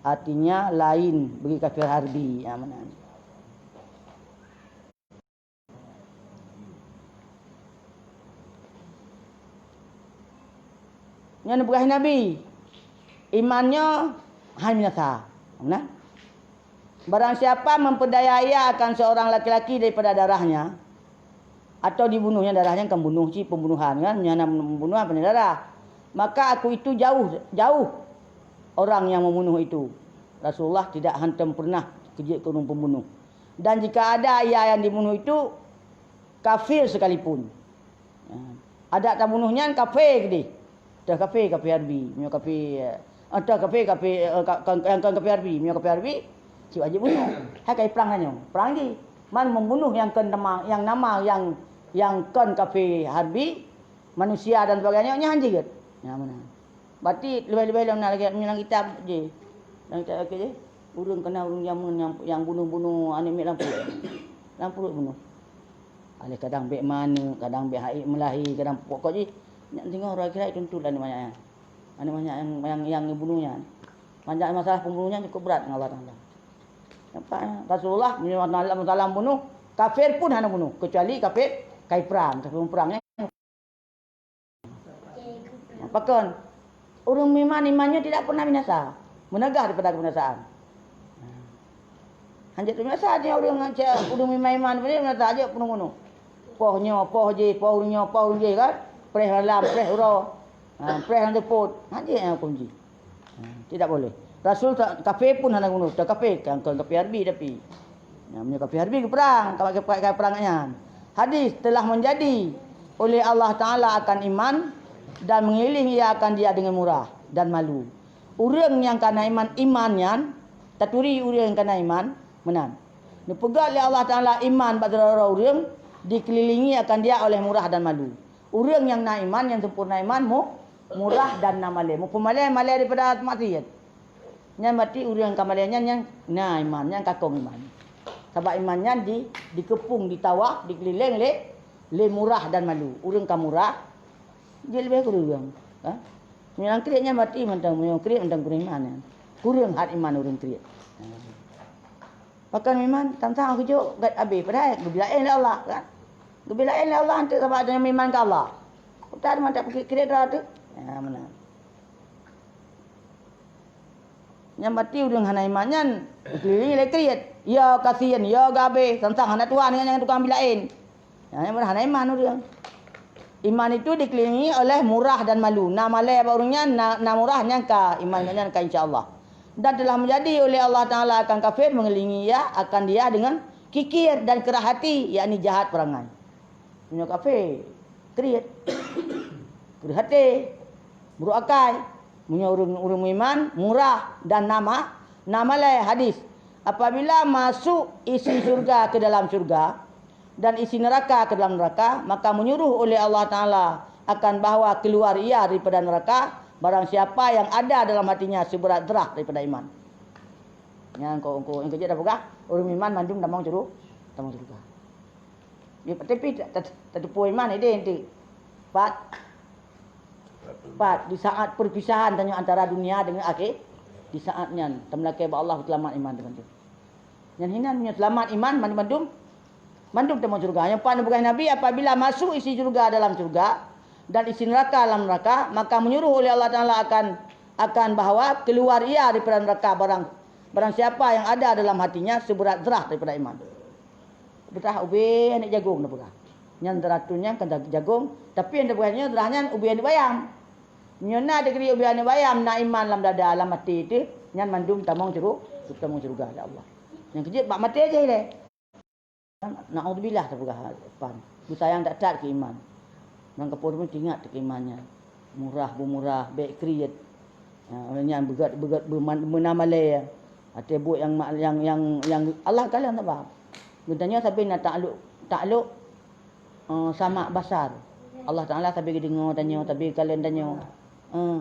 artinya lain bagi kafir harbi, ya, mana? Nyan peugah Nabi, iman nyoe hai binasa. Nah, barang siapa memperdaya ia akan seorang laki-laki daripada darahnya, atau dibunuhnya, darahnya kan bunuh cit pembunuhan kan, nyana pembunuhan pane darah, maka aku itu jauh, jauh orang yang membunuh itu. Rasulullah tidak hantom pernah keujeuet keu ureuëng pembunuh. Dan jika ada ia yang dibunuh itu kafir sekalipun. Ha. Adak tabunoh nyan kafé keudeh. Teuh kafé, kafé harbi. Meunyoe kafé, eh, teuh kafé, kafé, eh, ka-, ka-, nyang kon kafé harbi. Meunyoe kafé harbi, cit wajéb bunoh. Hai kai prang tanyoe. Prang jih. Man membunuh nyang kon nama, nyang nama, nyang, nyang kon kafé harbi, manusia dan sebagainya, nyan hanjeuet. Nyan meunan. Berarti leubeh-leubeh lom na lagée lam kitab jih. Lam kitab jih. Ureuëng kena ureuëng jameun nyang, nyang bunoh-bunoh aneuk miet lam pruet. Lam pruet bunoh. Aléh kadang bék manök, kadang bék hai meulahi, kadang pokok jih. Nyan singoh uroe akhirat tuntut aneuk manyak nyan. Aneuk manyak nyang, nyang, nyang bunoh nyan. Manyak masalah pembunuh nyan cukup berat ngon Allah Taala. Nampak, ya? Rasulullah meunyoe masalah bunoh, kafir pun hana bunoh, kecuali kafir kai prang, kafir prang, ya. Pakon? Ureuëng meuiman, imannya tidak pernah binasa. Menegah daripada kebinasaan. Hanjeuet binasa dia ureuëng, ureuëng meuiman, iman dia binasa aja penuh-penuh. Poh nyoe, poh jih, poh ureuëng nyoe, poh ureuëng jih kan? Preh malam, preh uroe. Ha, preh lam teupot. Hanjeuet yang hukum jih. Tidak boleh. Rasul ta-, kafé pun hana geubunoh, teuh kafé, kan, kan kafé harbi tapi. Nah, meunyoe kafé harbi geuprang, ka, ka, ka, ka perang nyan. Hadis, telah menjadi oleh Allah Taala akan iman dan mengelilingi ia akan dia dengan murah dan malu. Ureuëng nyang kana iman, iman nyan, taturi ureuëng nyang kana iman, meunan. Neupeugah lé Allah Taala iman bak sidroe-droe ureuëng, dikelilingi akan dia oleh murah dan malu. Ureuëng nyang na iman, nyang sempurna iman, mu-, murah dan na malée. Mupeumalée, malée daripada maksiat. Nyan berarti ureuëng ka malée nyan, nyan na iman, nyan kakong iman. Sabab iman nyan di, dikeupung, ditawaf, dikeulileng lé, lé murah dan malu. Ureuëng ka murah, jeuet leubeh kureueng. Ha? Meunyoe kriet nyan berarti mantong, meunyoe kriet mantong kureueng iman nyan. Kureueng that iman ureuëng kriet. Ha. Pakon meuiman, tang-tang geujok gét abéh, padahai geubri laén lé Allah, kan? Geubri laén lé Allah, hanteuk sabab tanyoe meuiman keu Allah. Utak mantap keu-, keu droe teuh. Ya, meunan. Nyang berarti ureuëng hana iman nyan dikelilingi lé kriet. Ya kasian, ya gabeh, sang-sang hana tuha ngon nyang tukang bi laén. Nyan hana iman ureuëng. Iman itu dikelilingi oleh murah dan malu. Na malée bak ureuëng nyan, na, na murah nyan ka iman nyan ka insya Allah. Dan telah menjadi oleh Allah Taala akan kafir mengelilingi ia, akan dia dengan kikir dan keurah hati, yakni jahat perangai. Meunyoe kafé, kriet, kreueh até, buruk akai. Meunyoe ureuëng, ureuëng meuiman, murah dan na ma-, na malée. Hadis, apabila masuk isi syurga ke dalam syurga dan isi neraka ke dalam neraka, maka menyuruh oleh Allah Taala akan bahwa keluar ia daripada neraka, barang siapa yang ada dalam hatinya seberat zarah daripada iman. Nyang ko, ko, nyang keujeuet dah peugah, ureuëng meuiman mandum tamong syuru-, tamong syurga. Ya, tapi ta-, ta-, tateupeue iman idéh enti. Pat, pat di saat perpisahan tanyoe antara dunia dengan akhé, di saat nyan tameulakée bak Allah seulamat iman teuma tu. Nyan hinan meunyoe seulamat iman mandum-mandum, mandum tamong syurga. Nyang pat neupeugah Nabi, apabila masuk isi syurga dalam syurga dan isi neraka dalam neraka, maka menyuruh oleh Allah Taala akan, akan bahwa keluar ia daripada neraka barang, barang siapa yang ada dalam hatinya seberat zarah daripada iman. Beurah ubé aneuëk jagong neupeugah. Nyan zarah tu nyan kan jagong, tapi nyang neupeugah nyoe zarah nyan ubé aneuëk bayam. Nyoe na deugri ubé aneuëk bayam, na iman lam dada, lam até teuh, nyan mandum tamong syuru-, tamong syurga, ya Allah. Nyang keujeuet bak maté jih lé. Naudzubillah tapeugah pan. Beusayang that-that keu iman. Nang kapeue pun teuingat keu iman nyan. Murah beumurah, bék kriet. Ha, nyan beugét, beugét beuman-, beuna malée. Até buet nyang ma-, nyang, nyang, nyang Allah kalon saban. Geutanyoe sabe na takluk, takluk, eh, samak basar. Allah Taala sabe geudeungoe tanyoe, sabe kalon tanyoe. Eh.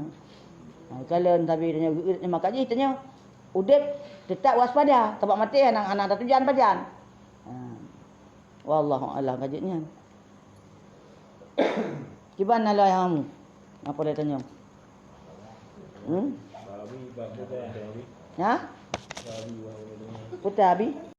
Ha, kalon sabe tanyoe geuet, maka jih tanyoe udeb teutap waspada, sabab maté hana, hana tatujan pajan. Ha. Wallahu a'lam ka jeuet nyan. Kiban na lôn ayah kamu? Apa dia tanya? Hmm? Ha? Putra Abi?